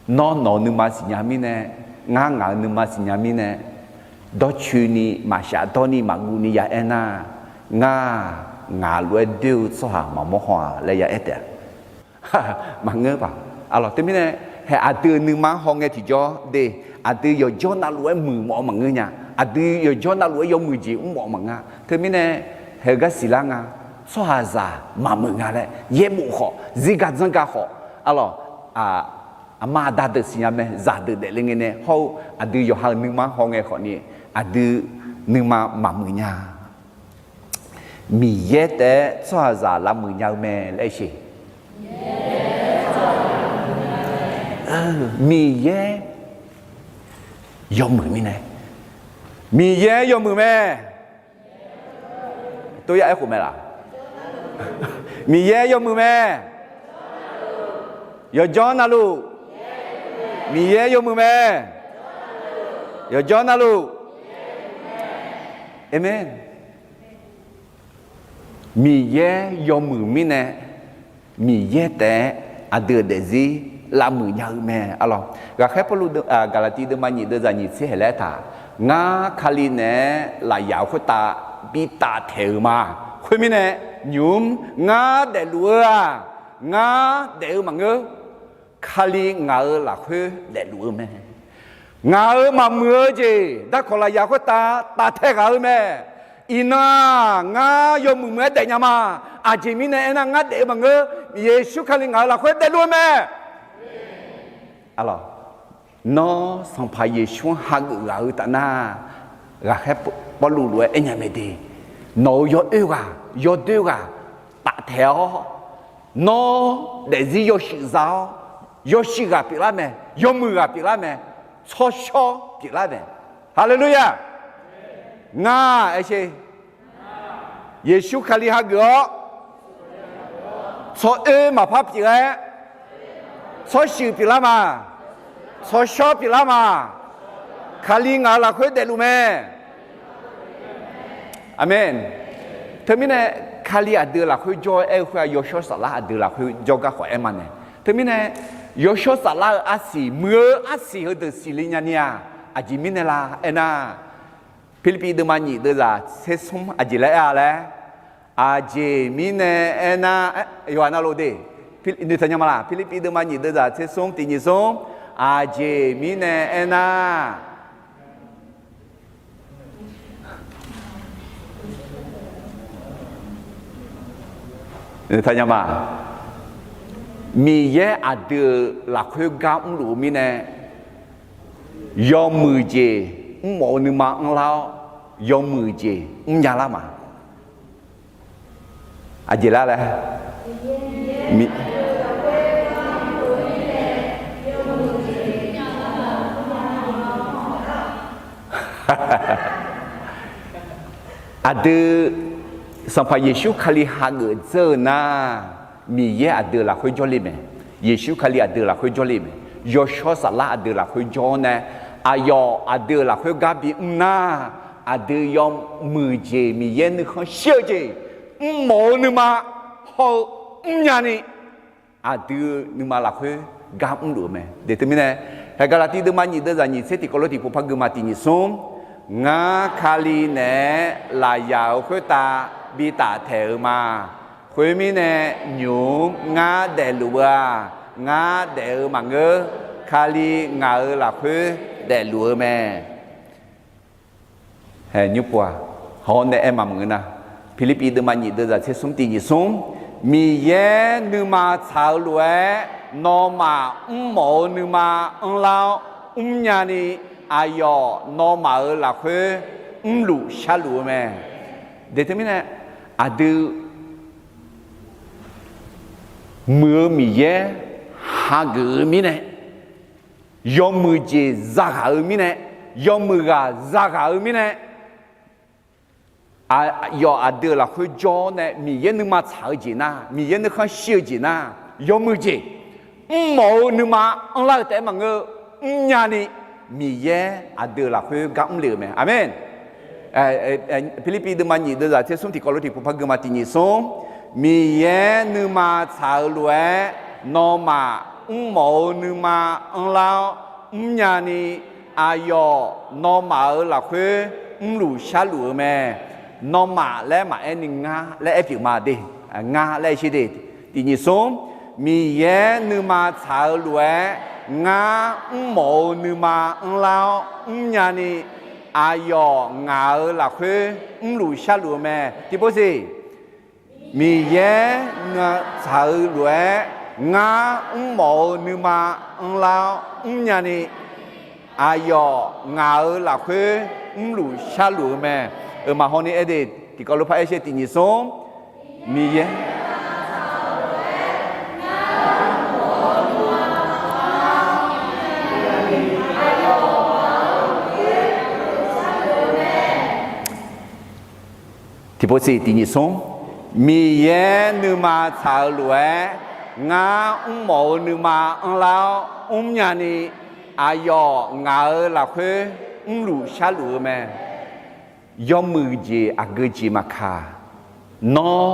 Nawr nawq-euq nuima siqnya mirnae, ngar ngaq-euq nuima siqnya mirnae, dawrcoeni maqshaf dawrni maqguvni ya aer nar, ngar, ngaq lof-aer doer-eu tsawrhaq maqmawr haw-a laer ya aer taef-a. Maqngeur paq. Arlawq, teumirnae, haeq aqdui-euq nuima-anr hawngae tiqjawr de, aqdui yawqjawr navluf-aer muiqmawf-eu maqngeur nya. Aqdui yawqjawr navluf-aer yawmuiq jeq mrmawf-eu maqngeur-a. Teumirnae, haeq-eu gar siqlar nga, tsawrhaqzaq maqmuiq nga laer yaerbof khawf, zirga dzanrga khawf, arlawq, aqma aqda deuq siqnya mae, zaqdeuq daefle ngae nae hawr-eu aqdui yawqha-euq nuima-anr hawngae khawfni, aqdui nuima maqmuiq nya. Miqyaer taef-aer tsawrhaqzaq lavmuiq nya-eu mae laer sheq. Miqyaer yawmuiq mirnae, Miqyaer yawmuiq mae. Toryar aerkhof mae laf? Miqyaer yawmuiq mae. Yawqjawr navluf, Miqyaer yawmuiq mae. Yawqjawr navluf, Aqmeq. Miqyaer yawmuiq mirnae, Miqyaer taef-aer aqdui-euq daefzir lavmuiq nya-eu mae. Arlawq, ghaqkhaer Pawrluv, Gaqlaqtiv deuvma nyiq deuvzaq nyiq tser haeq laer aertaq, ngar Kali naeq-aer lafyaq-eu khoertav bi taftaeq-euq ma. Khoermirnae, nymq-mr ngar daefluf-eu-aq, ngar daef-eu maqngeur. Kali ngaq-euq lafkhoer daefluf-eu mae. Ngaq-euq maqmuiq-eu jeq darkawq lafyaq khoertav taftaeq ghaq-eu mae. Iqnan-aq, ngar yawmuiq muiq-aer daefnya ma. Aqjeq mirnae aernar, ngar daef-eu maqngeur. Yeqsur Kali ngaq-euq lafkhoer daefluf-eu mae. Arlawq, nawr Sanqpaq Yeqsur-anr hageuf ghaq-eu taf nar, ghaqkhaer Pawrluv lof-aer aernya mae de, nawq-euq yawoer ghaq, yawdoer ghaq taftaeq-awr, nawr daefzir yawshuif za-awr, yawshuif ghaq pyeuflar mae, yawmuiq ghaq pyeuflar mae, tsawrshawr pyeuflar mae. Haleluya! Ngar aer sher. Yeqsur Kali hageuf-awr, tsawroer maqpar pyeuf-aer, tsawrshuif pyeuflar ma. Tsawrshawr pyeuflar ma. Kali ngaq-euq lafkhoer daefluf mae. Aqmeq. Teumirnae Kali aqdui-euq lafkhoer jawr-eu aer-eu khoer-aq, yawshawr saflar aqdui-euq lafkhoer jawrgar khawf aer ma nae. Teumirnae yawshawr saflar-eu arsiq, muiq-eu arsiq heudeuq siqle nyani-aq, aqjeq mirnae la aernar, Pirlirpiv deuvma nyiq deuvzaq tser smr aqjeq laer aer-a laer, aqjeq mirnae aernar, yawqghaq navluf de, noeqtaq nya ma laq? Pirlirpiv deuvma nyiq deuvzaq tser smr tiq nyiq smr, aqjeq mirnae aernar, noeqtaq nya ma. Miqyaer aqdui-euq lafkhoer gar mrluf-eu mirnae, yawmuiq jeq mrmawf-eu nuima anrlar-awr, yawmuiq jeq mrnya lar ma. Aqjeq lar laer, aqdui Sanqpaq Yeqsur Kali hageuf dzeur-eu nar, Miqyaer aqdui-euq lafkhoer jawrle mae. Yeqsur Kali aqdui-euq lafkhoer jawrle mae. Yawshawr saflar aqdui-euq lafkhoer jawr-awr nae, aqyawf aqdui-euq lafkhoer gar bimr nar, aqdui yawmuiq jeq Miqyaer nuikhanr shir-eu jeq mrmawf-eu nuima hawr-eu mrnya ni, aqdui nuima lafkhoer gar mrluf-eu mae. Deqteumirnae, haeq Gaqlaqtiv deuvma nyiq deuvzaq nyiq tser tiqkawv lof tiqpov par gui ma tiq nyiq smr, ngar Kali naeq-aer lafyaq-euq khoertav bi taftaeq-euq ma. Khoermirnae, nymq-mr ngar daefluf-eu-aq, ngar daef-eu maqngeur. Kali ngaq-euq lafkhoer daefluf-eu mae. Haeq nymr pov-aq, hawr nae aer maqmuiq-eu nar, Pirlirpiv deuvma nyiq deuvzaq tser smr tiq nyiq smr, Miqyaer nuima tsaq-eu lof-aer nawmaf mrmawf-eu nuima anrlar-awr mrnya ni, aqyawf nawmaf-euq lafkhoer mrluf sharluf-eu mae. Deqteumirnae, aqdui muiq-eu Miqyaer hageuf-eu mirnae, yawmuiq jeq zaghaq-eu mirnae, yawmuiq ghaq zaghaq-eu mirnae, aqyawf aqdui-euq lafkhoer jawr-awr nae Miqyaer nuima tsaq-eu jeq nar, Miqyaer nuikhanr shir-eu jeq nar, yawmuiq jeq mrmawf-eu nuima anrlar-eu taef-aer maqngeur, mrnya ni Miqyaer aqdui-euq lafkhoer gar mrle-euq mae. Aqmeq. Pirlirpiv deuvma nyiq deuvzaq tser smr tiqkawv lof tiqpov par gui ma tiq nyiq smr, Miqyaer nuima tsaq-eu lof-aer nawmaf mrmawf-eu nuima anrlar-awr mrnya ni, aqyawf nawmaf-euq lafkhoer mrluf sharluf-eu mae. Nawmaf laer maqaer ni ngar laer aer pyeuf ma de. Ngar laer aer shir de. Tiq nyiq smr, Miqyaer nuima tsaq-eu lof-aer ngar mrmawf-eu nuima anrlar-awr mrnya ni, aqyawf ngaq-euq lafkhoer mrluf sharluf-eu mae. Tiqpov siq, Miqyaer nuima tsaq-eu lof-aer ngar mrmawf-eu nuima anrlar-awr mrnya ni, aqyawf ngaq-euq lafkhoer mrluf sharluf-eu mae. Euq maqhaw ni aer de. Tiqkawv lof par aer shir tiq nyiq smr, Miqyaer Tiqpov siq tiq nyiq smr, Miqyaer nuima tsaq-eu lof-aer ngar mrmawf-eu nuima anrlar-awr mrnya ni, aqyawf ngaq-euq lafkhoer mrluf sharluf-eu mae. Yawmuiq jeq aqgeu jeq maqkaq, nawr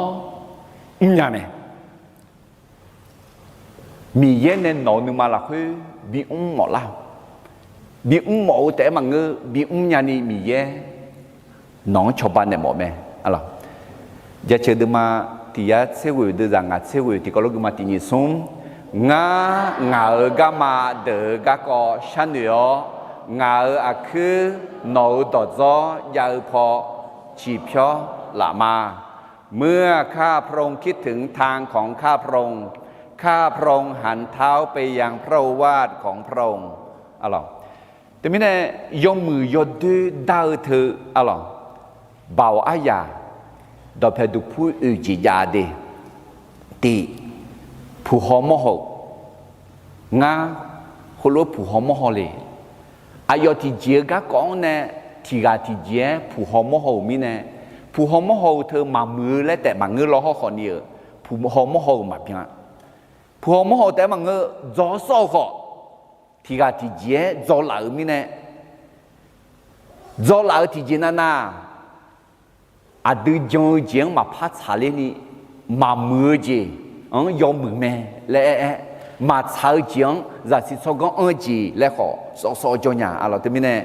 mrnya mae. Miqyaer nae nawq-euq nuima lafkhoer bimr mawf lar-awq. Bimr mawf-eu taef-aer maqngeur, bimr nya ni Miqyaer nawq-anr cawba naeq mawf mae. Jaceuq deuvma tiq yar tser ghoeq deuvzaq ngaq tser ghoeq tiqkawv lof gui ma tiq nyiq smr, ngar ngaq-euq garma deuq-eu garkawv sharnoeq-awr, ngaq-euq aqkuir nawq-euq dawqdzawr jav-eu paw ciqpyawr laf ma. เมื่อข้าพระองค์คิดถึงทางของข้าพระองค์ ข้าพระองค์หันเท้าไปยังพระโอวาทของพระองค์ Teumirnae, yawmuiq yawdoer dar-eu teu, arlawq, baoq aryaq, dawqpaeq duqpur oeq jeq jav de. Tiq, puq haw mawr haw-euq. Ngar, heulof-aer puq haw mawr haw le. Aqyawf tiqjeq-eu garkawv-anr nae, tiq ghaq tiqjeq-aer puq haw mawr haw-euq mirnae, puq haw mawr haw-eu teu maqmuiq-eu laer taef maqngeur law hawrkhawf ni-euq, puq haw mawr haw-euq maqbyan-a. Puq haw mawr haw-eu taef-aer maqngeur, dzaw sawr-eu khawf, tiq ghaq tiqjeq-aer dzaw laf-euq mirnae, dzaw laf-euq tiqjeq navnav, aqdui jan-eu jeq-anr maqpar tsaqler ni, maqmuiq-eu jeq-anr yawmuiq mae laer aer-aer, maqtsaq-eu jeq-anr zaqsiq tsawrganr anr-eu jeq laer khawf sawfsawf jawr nya, arlawq. Teumirnae,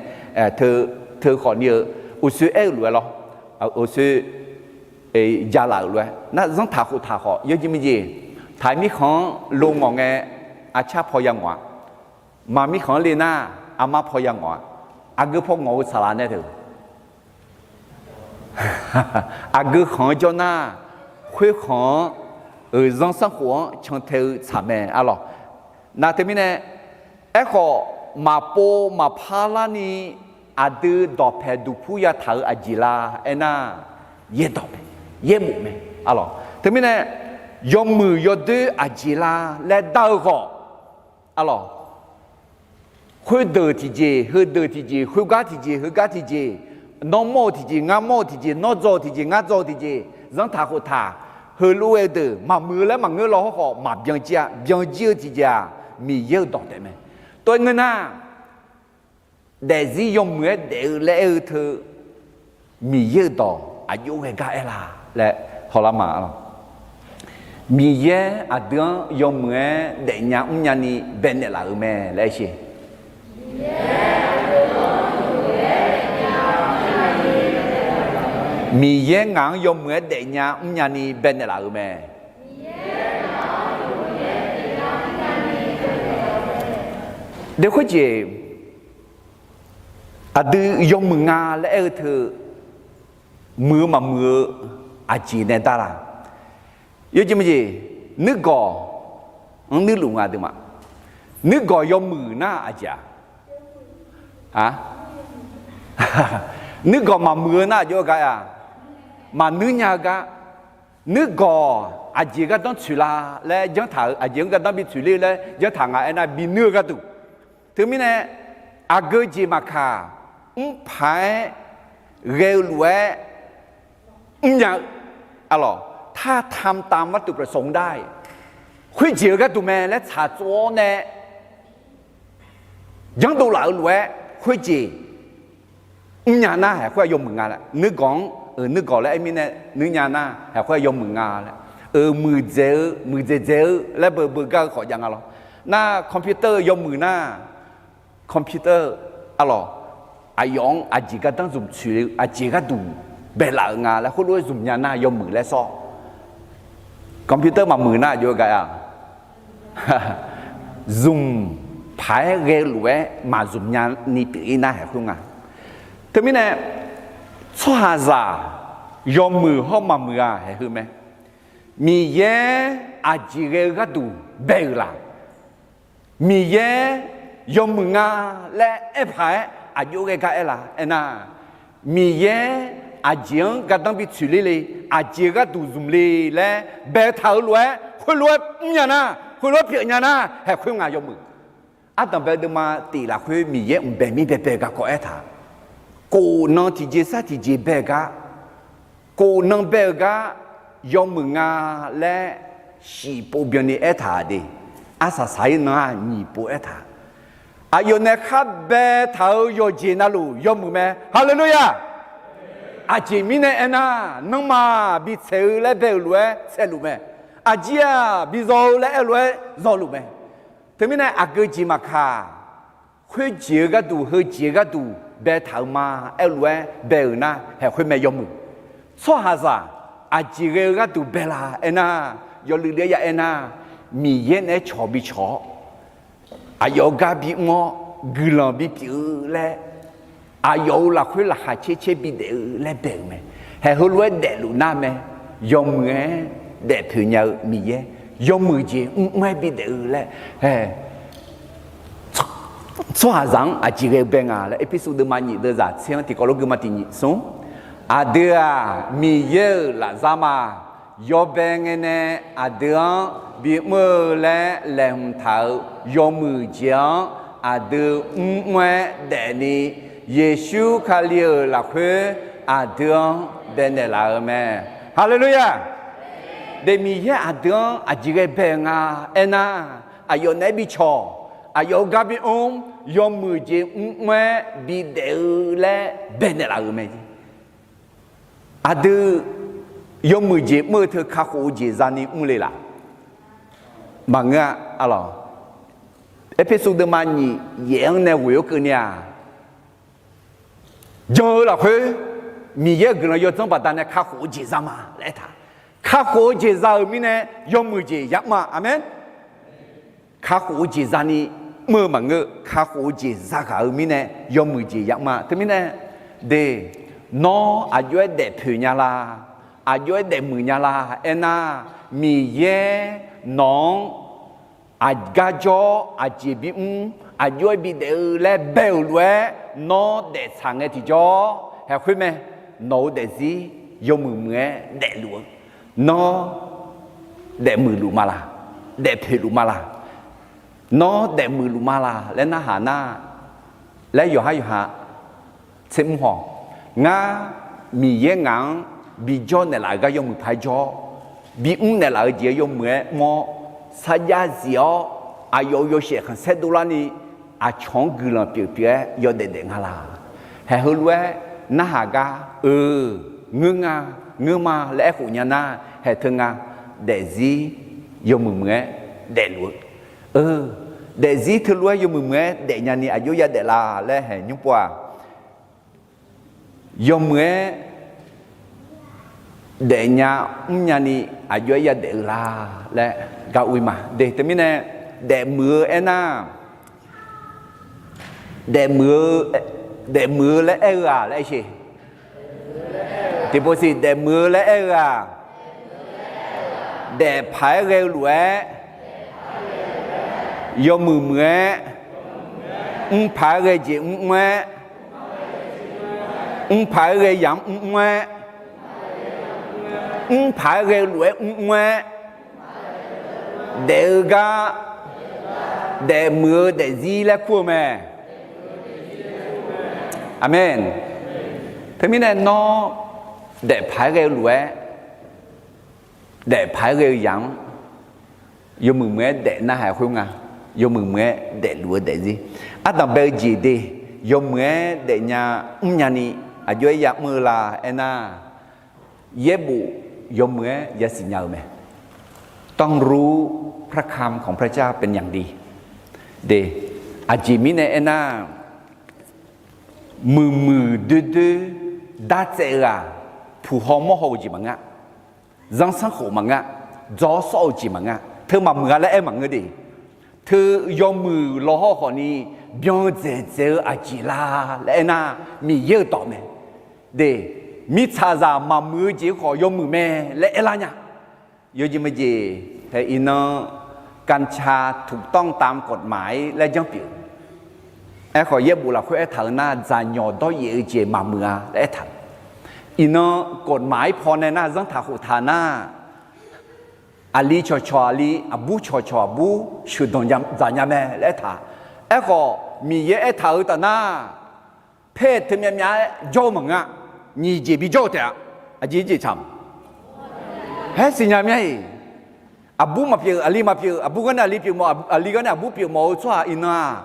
teu khawf ni-eu, uqsoer aer-eu lof-aer lawr, uqsoer ja laf-euq lof-aer nar, zanrtaq khoftaq khawf yawjeq maqjeq, taq-euq mirkhanq-anr lo ngawq ngae, arcar paw ya ngawq-a. Maq mirkhanq-anr le nar, armar paw ya ngawq-a. Aqgeu paw ngawq-eu saqlaq nae teu Aqgeu khanq-anr jawr nar, khoerkhanq-anr, euq zanrsanrkhof-anr cantae-eu tsaq mae, arlawq. Nar teumirnae, aerkhawf, maqpov maqpar larni aqdui dawqpaeq duqpur yataq-eu aqjeq la aernar, yaerdawq mae, yaerbof mae, arlawq. Teumirnae, yawmuiq yawdoer aqjeq la laer dar-eu khawf, arlawq, khoerdeuq tiqjeq, heudeuq tiqjeq, khoergar tiqjeq, heugar tiqjeq, nawr mawr-eu tiqjeq, ngar mawr-eu tiqjeq, nawr dzaw-eu tiqjeq, ngar dzaw-eu tiqjeq, zanrtaq khoftaq, heulof-aer deuq maqmuiq-eu laer maqngeur law hawrkhawf maqbyan jir-a. Byan jir-eu tiqjeq-aq, Miqyaer-euq dawq taef mae. Tov-aer ngeur nar, daefzir yawmuiq-aer daef-eu laer aer-eu teu, Miqyaer-euq dawq aqjox ghae gar aer la laer hawlar ma, arlawq. Miqyaer aqdui-anr yawmuiq-aer daefnya mrnya ni baenaeq laf-euq mae laer aer sher. Miqyaer ngaq-anr yawmuiq-aer daefnya mrnya ni baenaeq laf-euq mae. Deqkhoer jeq, aqdui yawmuiq nga laer aer-eu teu, muiq-eu maqmuiq-eu aqjeq nae dar la? Yawjeq maqjeq, nuirgawq-anr nuirluf nga deuq ma. Nuirgawq yawmuiq nar aqjeq-a? Nuirgawq maqmuiq-eu nar aqjox-aer gar-a? Maqnuir nya-eu gar. Nuirgawq aqjeq gardanr tsoeq la laer janr taq-euq, aqjeq-anr gardanr bi tsoeq ler laer janr taq nga aernar, binuir-eu gharduq. Teumirnae, aqgeu jeq maqkaq, mrpaq-aer ghae-eu lof-aer mrnya-eu, arlawq, ถ้าทำตามวัตถุประสงค์ได้ khoerjeq-eu gharduq mae laer tsaqtsov-awr nae janrdov laf-eu lof-aer khoerjeq mrnya nar, haeq khoer-aq yawmuiq nga laer. Nuirgawq-anr, nuirgawq laer aer mirnae nuirnya nar, haeq khoer-aq yawmuiq nga laer. Euq muiqdzaeq-eu, muiqdzaeq dzaeq-eu laer beu beugar-eu khawf jav nga lawr. Nar computer yawmuiq nar, computer, arlawq, aqyawf-anr aqjeq gardanr zmq tsoeq-eu aqjeq gharduq baelaf-euq nga laer khoerlof-aer zmq nya nar yawmuiq laer sawr. Computer maqmuiq nar aqjox-aer gar-a? Zmq paq-aer ghae-eu lof-aer maqzmq nya ni pyeuf-ir nar haeq khoer nga. Teumirnae, tsawrhaqzaq yawmuiq hawr maqmuiq-a haeq heu mae. Miqyaer aqjeq ghae-eu gharduq bae-euq laq? Miqyaer yawmuiq nga laer aer paq-aer aqjox ghae gar aer la aernar, Miqyaer aqjeq-anr gardanr bi tsoeq ler le, aqjeq gharduq zmq le laer baetaq-eu lof-aer khoerlof-aer mrnya nar, khoerlof-aer pyeuf nya nar, haeq khoer nga yawmuiq. Ardanq bae deuvma tif lafkhoer Miqyaer mq bae mir baebae garkawv aertaq, kof nan tiqjeq sar tiqjeq bae-eu gar, kof nan bae-eu gar yawmuiq nga laer shif pov byanni aertaq de. Arsaq saq-ir nan-aq nyiq pov aertaq. Aqyawf nae khar baetaq-eu yawqjeq navluf yawmuiq mae. Haleluya! Aqjeq mirnae aernar, nanrma bi tsaeq-eu laer bae-euq lof-aer tsaevluf mae. Aqjir-aq bi zaw-eu laer aer-eu lof-aer zawluf mae. Teumirnae aqgeu jeq maqkaq, khoerjeq-eu gharduq heujeq-eu gharduq baetaq-euq ma aer-eu lof-aer bae-euq nar, haeq khoer mae yawmuiq. Tsawrhaqzaq aqjeq ghae-eu gharduq bae la aernar, yawluiv le-aer ya aernar, Miqyaer naeq-aer cawq bi cawq-awr, aqyawf gar bimr-awr guiqlanq bipyeuf-eu laer, aqyawf-euq lafkhoer laqkhaq caer caer bidaef-eu laer bae-euq mae. Haeq heulof-aer daefluf nar mae. Yawmuiq-aer daefpoeq nya-eu Miqyaer, yawmuiq jeq mrmr-aer bidaef-eu laer, tsawrhaqzaq-anr aqjeq ghae-eu bae nga laer, Erpersu deuvma nyif deuvzaq tser-anr tiqkawv lof gui ma tiq nyif smr. Aqdui-aq, Miqyaer-euq lafzar ma. Yawbae ngae nae aqdui-anr bimr-eu laer laeqhmq taq-euq yawmuiq jeq-anr aqdui mrmr-aer daefni, Yeqsur Kali-euq lafkhoer aqdui-anr baenaeq laf-eu mae. Haleluya! De, Miqyaer aqdui-anr aqjeq ghae bae-eu nga. Aernar, aqyawf naeq-aer bicawq, aqyawf-euq gar bimr, yawmuiq jeq mrmr-aer bidaef-eu laer baenaeq laf-euq mae. Aqdui yawmuiq jeq mr-eu teu kakhof-eu jeq zani mr le laf? Maqngeur-a. Arlawq, Erpersu deuvma nyif yaef-anr nae ghoeq-awr keuvni-aq, jan-eu lafkhoer Miqyaer-euq guiqlanq yawdzanr baqdanae kakhof-eu jeq za ma laer aertaq. Kakhof-eu jeq za-euq mirnae yawmuiq jeq yamr-a. Aqmeq. Kakhof-eu jeq zani mr-eu maqngeur, kakhof-eu jeq zaghaq-eu mirnae yawmuiq jeq yamr-a. Teumirnae, de, nawr aqjox-aer daefpoeq nya la? Aqjox-aer daefmuiq nya la? Aernar, Miqyaer nawq-anr aqgar jawr-awr aqjeq bimr, aqjox-aer bidaef-eu laer bae-euq lof-aer nawr daeftsaq ngae tiqjawr, haeq khoer mae. Nawq-euq daefzir yawmuiq muiq-aer daefluf-eu, nawr daefmuiq luf ma laq? Daefpoeq luf ma laq? Nawr daefmuiq luf ma laq laer narhaq nar, laer yawqhar yawqha tser mr haw. Ngar Miqyaer ngaq-anr bijawr naeqlaf-euq gar yawmuiq paq-aer jawr-awr, bimr naeqlaf-eu jeq-aer yawmuiq-aer mr-awr, sarjax zif-awr, aqyawf-euq yawshaef khanqsaer dovlarni, aqcawq-anr guiqlanq pyeuf pyeuf-aer yawdaef daef nga laq? Haeq heulof-aer narhaq gar, eu, ngeur nga, ngeur ma laer aerkhof nya nar, haeq teu nga, daefzir yawmuiq muiq-aer daefluf-eu, eu, daefzir teulof-aer yawmuiq muiq-aer daefnya ni aqjox yadaef la laer haeq nymr pov-aq, yawmuiq-aer daefnya mrnya ni aqjox-aer yadaef-eu la laer gar ur-ir ma. De, teumirnae daefmuiq-eu aernar, daefmuiq-eu, daefmuiq-eu laer aer-eu-aq laer aer sher. Tiqpov siq daefmuiq-eu laer aer-eu-aq, daefpaq-aer ghae-eu lof-aer yawmuiq muiq-aer, mrpaq-aer ghae jeq mrmr-aer, mrpaq-aer ghae yamq mrmr-aer, mrpaq-aer ghae-eu lof-aer mrmr-aer, daef-eu gar daefmuiq-eu daefzir laer kur-eu mae. Aqmeq. Teumirnae nawr daefpaq-aer ghae-eu lof-aer, daefpaq-aer ghae-eu yamq-anr yawmuiq muiq-aer daef narhaq khoer nga. Yawmuiq muiq-aer daefluf-eu daefzir, ardanq bae-eu jeq de, yawmuiq-aer daefnya mrnya ni aqjox-aer yamr-eu la aernar, yaerbof yawmuiq-aer yasiq nya-eu mae. ต้องรู้พระคำของพระเจ้าเป็นอย่างดี De, aqjeq mirnae aernar, muiqmuiq doerdoer dartsaev-eu-aq, puq haw mawr haw-eu jeq maqngeur, zanrsanrkhof maqngeur, dzawr sawr-eu jeq maqngeur, teu maqmuiq-a laer aer maqngeur de. Teu yawmuiq lawhawr khawfni byan dzaeqdzaeq-eu aqjeq la laer aernar, Miqyaer-euq dawq mae. De, mirtsaqzaq maqmuiq-eu jeq khawf yawmuiq mae laer aerlar nya. Yawjeq maqjeq, iqnan กัญชาถูกต้องตามกฎหมาย laer janr pyeuf. Aerkhawf yaerbof lafkhoer aertaq-eu nar, dzaqnyawq dawryaef-eu jeq maqmuiq-a laer aertaq. Iqnan กฎหมาย paw nae nar zanrtaq khoftaq nar, aqli cawqcawq aqli, aqbur cawqcawq aqbur sheuqdanq dzaq nya mae laer aertaq. Aerkhawf Miqyaer aertaq-eu taf nar, paer teu myavmyav-aer jawr-eu maqngeur-a. Nyiq jeq bijawr-eu taef-a. Aqjeq jeq tsaq, haer siqnya mya-iq. Aqbur maqpyeuf aqli maqpyeuf, aqbur gar nae aqli pyeuf mawf, aqli gar nae aqbur pyeuf mawf-eu tsawrhaq iqnan-aq,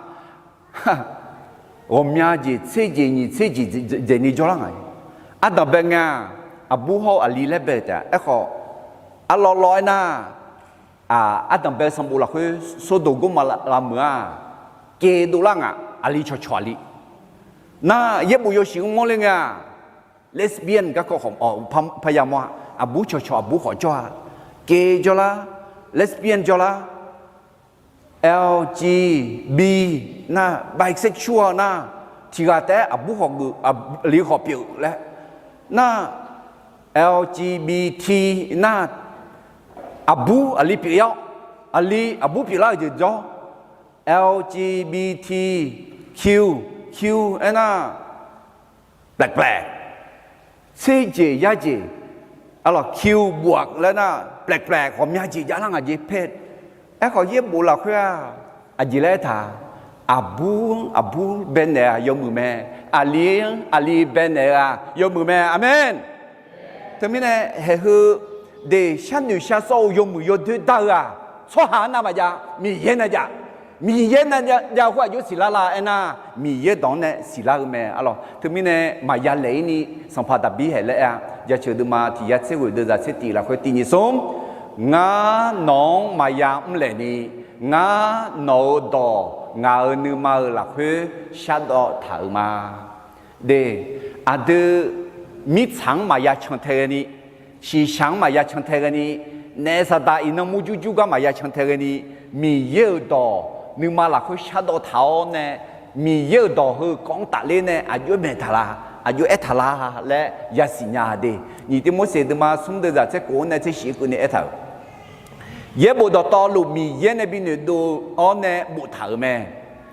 ghawqmya jeq tser jeq nyiq tser jeq dzaeqni jawrlar ngaq. Ardanq bae ngae-aq, aqbur hawr-eu aqli laer bae-eu taef-a. Aerkhawf, arlawv lawv-aer nar, ardanq bae sanqbof lafkhoer Sordoq Gormav lavmeuq-aq, kev dovlar ngaq, aqli cawqcawq aqli. Nar yaerbof yawshuif mr mawrler ngae-aq, lesbian garkawv khawf, parya mawr-a, aqbur cawqcawq aqbur khawf jawr-a, kev jawrlar, lesbian jawrlar, L G B nar bisexual nar, tiqghaq taef-aer aqbur khawf geuf, aqli khawf pyeuf laer nar, L G B T nar, Aqbur aqli pyeuf-ir-awr, aqli aqbur pyeuflar-euq jeq jawr, L G B T Q Q aernar, แปลกๆ tserjeq yarjeq, arlawq คิวบวก laer nar, แปลกๆ ghawqmya jeq javlar ngaq jeq เพศ. Aerkhawf yaerbof lafkhoer-aq, aqjeq laer aertaq, aqbur-anr aqbur baenaeq-aq yawmuiq mae, aqli-anr aqli baenaeq-eu-aq yawmuiq mae. Aqmeq. Teumirnae haeq heu, de sharnoeq sharsawr-eu yawmuiq yawdoer dar-eu-aq, tsawrhaq-anr navmaqjav, Miqyaer navjav. Miqyaer navjav khoer aqjox siqlar la aernar, Miqyaer dawq-anr nae siqlar-eu mae, arlawq. Teumirnae maqya laeq-ir ni, sanqpaq Daqbir haeq laer aer-a, jaceuq deuvma tiq yar tser ghoeq deuvzaq tser tif lafkhoer tiq nyiq smr, Ngar nawq-anr maqya mrlaeq ni, ngar nawq-euq dawq ngaq-euq nuima-euq lafkhoer shardawv taq-euq ma. De, aqdui mirtsaq-anr maqya cantae ghaeni, shiqshaq-anr maqya cantae ghaeni, naef saqdaq iqnan murjur jur gar maqya cantae ghaeni, Miqyaer-euq dawq nuima lafkhoer shardawv taq-awr nae, Miqyaer-euq dawq heu kawv-anr tafler nae aqjox maeq taq la, aqjox aer taq la laer yasiq nya de. Nyiq Tiqmorseq deuvma smr deuvzaq tser kof-anr nae tser shif-eu keuvni aertaq-euq, yaerbof dawqtawvluf Miqyaer nae bi noeqdov-awr nae boftaq-euq mae.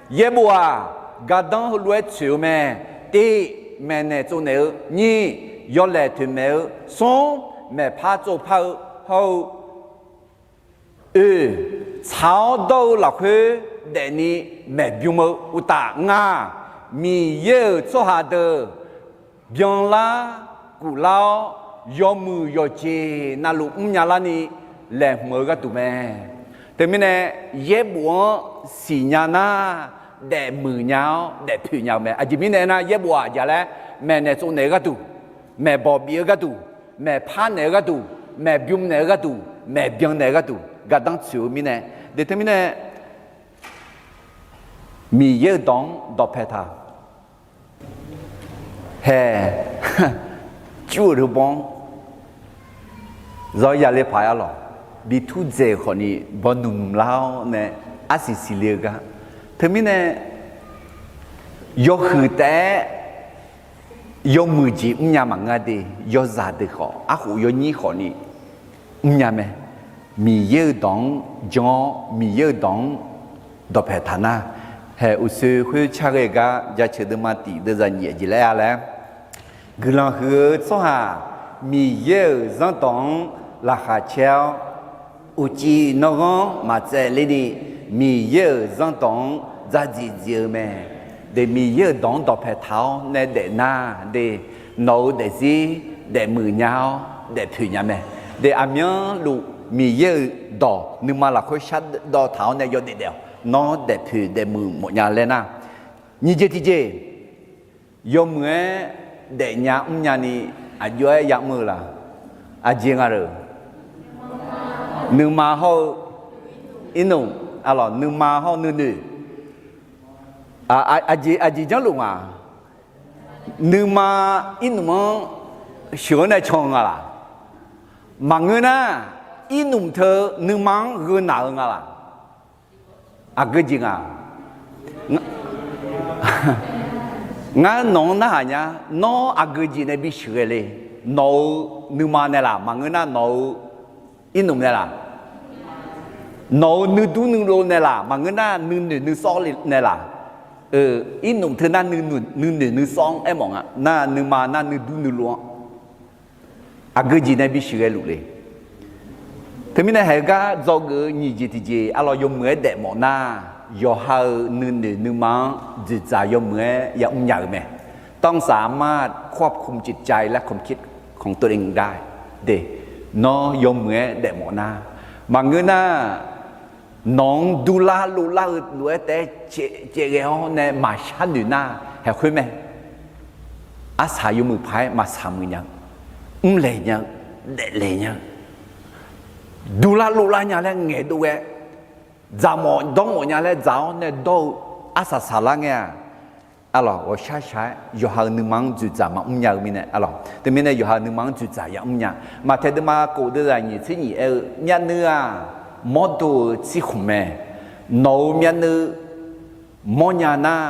Yaerbof-aq, gardanr heulof-aer tsoeq-eu mae. Tiv, maeqnaeq tsovnaeq-eu. Nyiq, yawlaeq toeqmaeq-eu. Smr, maeqpar tsovpar-eu hawr-eu, oe, tsaq-awr dawr-eu lafkhoer daefni maeqbym-eu uqtaf, ngaq, Miqyaer-euq tsawrhaq deuq byanlar guflar-awr, yawmuiq yawqjeq navluf mrnya larni laeqhmq-eu gharduq mae. Teumirnae yaerbof-anr siqnya nar, daefmuiq nya-awr daefpoeq nya-eu mae. Aqjeq mirnae aernar, yaerbof-aq aqjeq laer, maeqnaeq tsovnaeq-eu gharduq, maeqbawq bif-eu gharduq, maeqpar naeq-eu gharduq, maeqbym naeq-eu gharduq, maeqbyan naeq-eu gharduq gardanr tsoeq-eu mirnae, de teumirnae Miqyaer-euq dawq-anr dawqpae taq. Hae, cur-euq lobawr-anr zawr yale paq-aer arlawq, bi turdzaeq-euq khawfni bawnmq mq lar-awr nae arsiq siqle-eu gar. Teumirnae yawhuiq taef-aer yawmuiq jeq mrnya maqngeur de, yawzaq deuq khawf, arkhof yawnyir khawfni mrnya mae. Miqyaer-euq dawq-anr jan-awr, Miqyaer-euq dawq-anr dawqpae taq nar, hae uqshoe khoer car ghae gar jaceuq deuvma tif deuvzaq nyiq jeq laer-a laer, guiqlanq huiq-eu tsawrhaq Miqyaer-euq zanrdawq-anr laqkhaq caer-awr, uqcif nanrghanr maqtsaevler ni, Miqyaer-euq zanrdawq-anr dzardziq dziq-eu mae. De Miqyaer-euq dawq-anr dawqpae taq-awr nae daef nar, de nawq-euq daefzir daefmuiq nya-awr daefpoeq nya mae. De aqmyanluf Miqyaer-euq dawq nuima lafkhoer shardawv taq-awr nae yawdaef daef-awq. Nawr daefpoeq daefmuiq mawfnya laer nar, nyiq jeq tiqjeq, yawmuiq-aer daefnya mrnya ni aqjox-aer yamr-eu la? Aqjeq nga leuq? Nuima hawr-eu irnmq, arlawq, nuima hawr-eu nuinoeq. Aqjeq, aqjeq janrluf nga? Nuima irnmq-anr sheuq-anr nae can-eu nga laq? Maqngeur nar, irnmq teu nuima-anr gheu naq-eu nga laq? Aqgeu jeq nga? Ngar nawq-anr narhaq nya. Nawr aqgeu jeq nae bisheuq ghae le? Nawq-euq nuima nae laq? Maqngeur nar, nawq-euq irnmq nae laq? Nawq-euq nuidur nuilov nae laq? Maqngeur nar, nuinoeq nuisawr nae laq? Irnmq teu nar, nuinoeq nuisawr-anr aermawf nga. Nar nuima nar nuidur nuilov-anr aqgeu jeq nae bisheuq ghae luf le? Teumirnae haeq-eu gar dzawgeuf-eu nyiq jeq tiqjeq, arlawq, yawmuiq-aer daefmawf nar, yawqha-euq nuinoeq nuima-anr dzoeqdzaq yawmuiq-aer yamr nya-euq mae. ต้องสามารถควบคุมจิตใจและความคิดของตัวเองได้ de, nawr yawmuiq-aer daefmawf nar, maqngeur nar, nawq-anr durlar lovlar-eu lof-aer taef-aer caevghae-awr nae maqshar noeq nar, haeq khoer mae. Arsaq yawmuiq paq-aer maqsaq muiq nya-eu, mrlaeq nya-eu, daeflaeq nya-eu, durlar lovlar nya laer ngaeqdov ghae, dzaqmawf dawrmawf nya laer dzaq-awr nae dawr-eu arsaq saqlar ngae-aq, arlawq, ghawqshar shaq-aer yawqha-euq nuima-anr dzoeqdzaq maqmr nya-eu mirnae, arlawq, teumirnae yawqha-euq nuima-anr dzoeqdzaq yamr nya. Maqtaeq deuvma kof deuvzaq nyiq tser nyiq aer-eu, myavnuiv-aq, mawrdo-euq tsirkhmq mae. Nawq-euq myavnuiv mawrnya nar,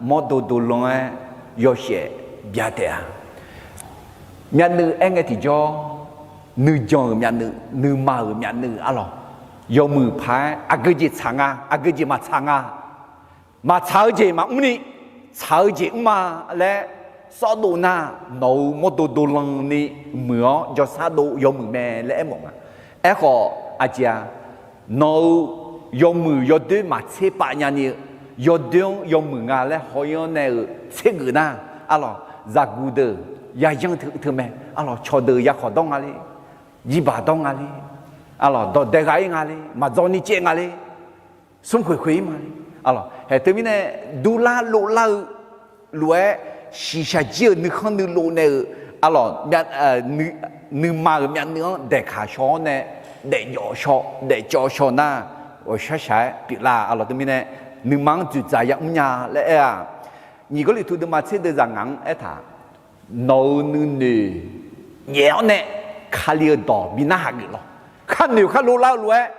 mawrdo dovlanr-aer yawshaef bya taef-a. Myavnuiv aer ngae tiqjawr, nuijan-euq myavnuiv, nuima-euq myavnuiv arlawq. Yawmuiq paq-aer aqgeu jeq tsaq nga, aqgeu jeq maqtsaq nga. Maqtsaq-eu jeq maqmr ni, tsaq-eu jeq mr ma laer sawrdov nar, nawq-euq mawrdo dovlan ni muiq-awr jawrsar dov yawmuiq mae laer aermawf nga. Aerkhawf aqjeq-a, nawq-euq yawmuiq yawdoer maqtser pav nyani-eu, yawdoer-anr yawmuiq nga laer haw-ir-anr nae-euq tsergeuf nar, arlawq, zaqguq deuq yayanr teu teu mae, arlawq, cawqdeuq yakhawq dawr nga le, jirbaq dawr nga le, arlawq, dawqdae gha-ir nga le, maqdzaw ni caev nga le, smrkhoeq khoeq-ir ma le, arlawq. Haeq teumirnae durlar lovlar-eu lof-aer, shiqshaq jir-euq nuikhanr nuilov nae-euq, arlawq, nuima-euq myavnuiv-anr daeqkaq shaw-awr nae, daefjawf shaw daefcawv shaw nar, ghawqshaq shaq-aer pyeuflar, arlawq. Teumirnae nuima-anr dzoeqdzaq yamr nya laer aer-aq, nyiq Gawrliqtu deuvma tser deuvzaq ngaq-anr aertaq, nawq-euq nuinoeq nyaef-awr nae Kali-euq dawq bi narhaq geuf lawr. Khar noeq khar lovlar-eu lof-aer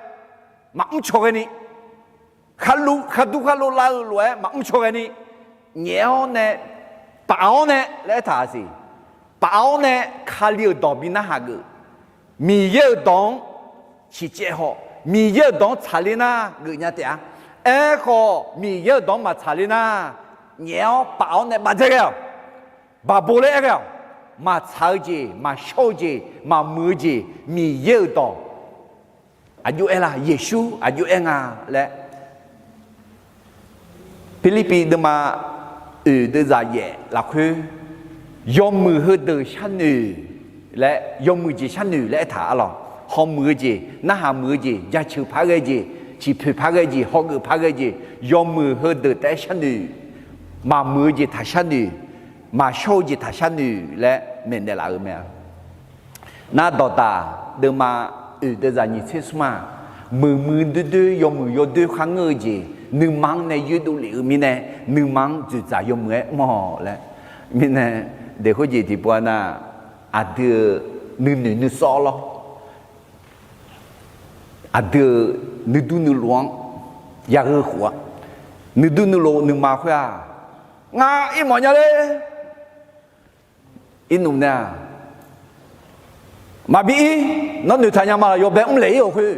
maqmr caw ghae ni, khar dur khar lovlar-eu lof-aer maqmr caw ghae ni, nyaef-awr nae, paf-awr nae laer aertaq siq, paf-awr nae Kali-euq dawq bi narhaq geuf. Miqyaer-euq dawq-anr ciqcaev haw, Miqyaer-euq dawq-anr tsaqler nar geufnya taef-a. Aerkhawf Miqyaer-euq dawq-anr maqtsaqler nar, nyaef-awr paf-awr nae bafdzae ghae-awq. Baqbo laer aer ghae-awq. Maqtsaq-eu jeq, maqshawr-eu jeq, maqmuiq-eu jeq, Miqyaer-euq dawq aqjox aer la, Yeqsur aqjox aer nga laer, Pirlirpiv deuvma oeq deuvzaq yaef lafkhoer, yawmuiq heudeuq sharnoeq laer, yawmuiq jeq sharnoeq laer aertaq arlawq. Hawmuiq-eu jeq, narhaq muiq-eu jeq, jaceuq par ghae jeq, ciqpoeq par ghae jeq, hawgeuf par ghae jeq, yawmuiq heudeuq taef-aer sharnoeq, maqmuiq-eu jeq taq sharnoeq, maqshawr-eu jeq taq sharnoeq laer maeqnaeq laf-euq mae-a. Nar dawqdaq deuvma oeq deuvzaq nyiq tser smr-aq, muiqmuiq doerdoer yawmuiq yawdoer kharngeur-eu jeq nuima-anr nae yoerdov lef-eu mirnae, nuima-anr dzoeqdzaq yawmuiq-aer mr-awq laer. Mirnae, daeqkhoer jeq tiqpov-a nar, aqdui-euq nuinoeq nuisawv lawr, aqdui-euq nuidur nuilov-anr yagheu khof-a. Nuidur nuilov nuima khoer-aq, ngar ir mawfnya le. Irnuf nae-aq, maqbi ir, nawr noeqtaq nya ma laf yawbae mr laeq ir-euq khoer.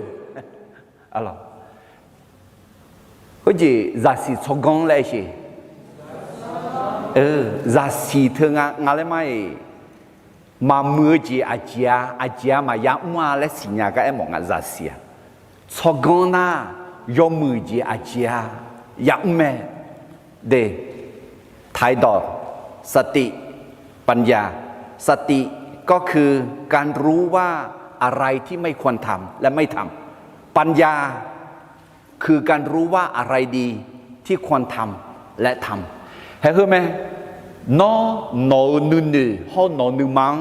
Khoerjeq zaqsiq tsawrganr laer aer sheq. Zaqsiq teu nga nga laer mar-iq, maqmuiq-eu jeq aqjeq-a, aqjeq-a maqya mr-a laer siqnya gar aermawf nga zaqsiq-aq. Tsawrganr nar, yawmuiq jeq aqjeq-a ya mr mae. De, ไทย dawq, สติ ปัญญา สติ ก็คือการรู้ว่าอะไรที่ไม่ควรทำและไม่ทำ ปัญญา คือการรู้ว่าอะไรดีที่ควรทำและทำ Haeq heu mae, nawr nawq-euq nuinoeq hawr nawq-euq nuima-anr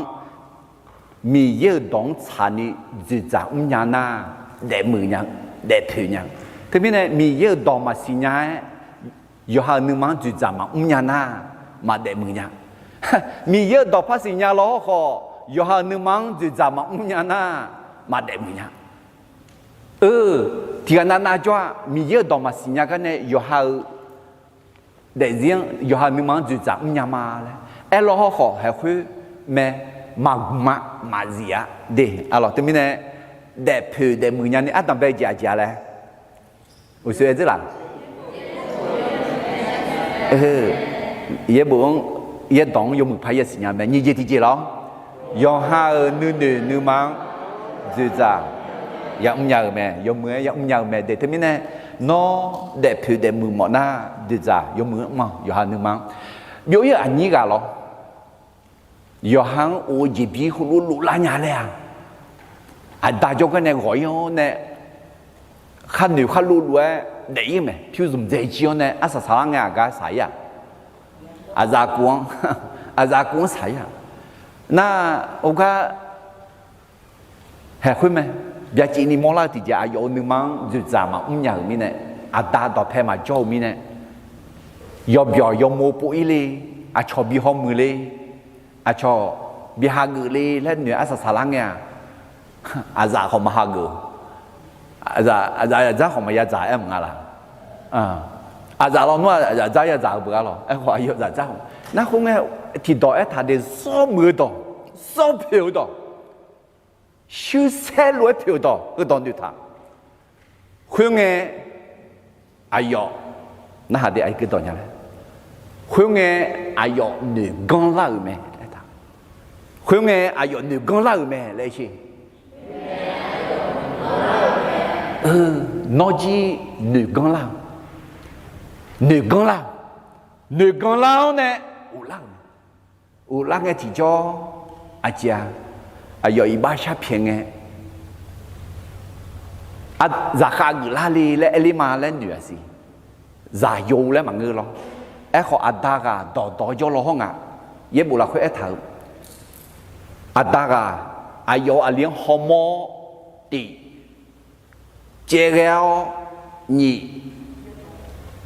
Miqyaer-euq dawq-anr tsaqni dzoeqdzaq mrnya nar, daefmuiq nya, daefpoeq nya. Teumirnae Miqyaer-euq dawq maqsiq nya-aer, yawqha-euq nuima-anr dzoeqdzaq maqmr nya nar, maqdaefmuiq nya. Miqyaer-euq dawq par siqnya lawr hawrkhawf, yawqha-euq nuima-anr dzoeqdzaq maqmr nya nar, maqdaefmuiq nya. Eu, tiqghaq navnav jawr-aq, Miqyaer-euq dawq maqsiq nya gar nae yawqha-euq daefzir-anr yawqha nuima-anr dzoeqdzaq mrnya ma laer aerlawr hawrkhawf, haeq khoer mae, maqgmq-a, maqzif-a. De, arlawq teumirnae daefpoeq daefmuiq nyani ardanqbae jeq aqjeq-a laer uqshoe aer dzeur laf? Yaerbof-anr, yaerdawq-anr yawmuiq paq-aer yasiq nya mae. Nyiq jeq tiqjeq lawr, yawqha-euq nuinoeq nuima-anr dzoeqdzaq ya mrnya-euq mae. Yawmuiq-aer ya mrnya-euq mae. De teumirnae nawr daefpoeq daefmuiq mawf nar, dzoeqdzaq yawmuiq-anr mr-awq, yawqha nuima-anr. Byov-ir-euq aqnyir ghaq lawr, yawqha-anr of-eu jeqbir heulof loflar nya laer-aq, aqda jawrgar nae ghawq-ir-awr nae, kharnoeq kharlov lof-aer daef-ir-eu mae. Pyur zmq dzae jir-awr nae arsaq saqlar ngae aqgar saq-ir-aq, aqzaf kuf-anr, aqzaf kuf-anr saq-ir-aq. Nar, ogar haeq khoer mae, byacaevni mawrlar-eu tiqjeq aqyawf-euq nuima-anr dzoeqdzaq maqmr nya-euq mirnae, aqda dawqpae maqjawr-eu mirnae, yawbyawq yawmuiq pov-ir le, aqcawq bi hawmuiq le, aqcawq bi hageuf le laer noeq arsaq saqlar ngae-aq, aqzaf khawf maq hageuf, aqzaf, aqzaf aqdzar khawf maqya dzaq-aer maqnga laq? Aqzaf lawnmr-aq aqdzar ya dzaq-eu beugar lawq. Aerkhawf aqyawf zaqdzar khawf nar khoerngae, tiqdawq aertaq de, zawr muiq-eu dawq, zawr poeq-eu dawq, shuir saer lof-aer poeq-eu dawq, heudawq noeqtaq. Khoerngae, aqyawf, narhaq de aqgeu dawq nya laer. Khoerngae, aqyawf noeqganr lar-euq mae laer taq. Khoerngae, aqyawf noeqganr lar-euq mae laer sher. Nawr jir noeqganr lar-eu, noeqganr lar-eu, noeqganr lar-awr nae ghoflar-euq mae. Ghoflar ngae tiqjawr, aqjeq-a, aqyawf iqbax shar pyaeq ngae, zaqkhav geuflar le laer aer ler ma laer noeq-aq siq. Zaqyo laer maqngeur lawr. Aerkhawf, aqda ghaq dawqdawq jawrlaw hawr nga. Yaerbof lafkhoer aertaq-euq, aqda ghaq aqyawf-euq aqli-anr hawmawr-awr, tiq, caevghae-awr, nyiq,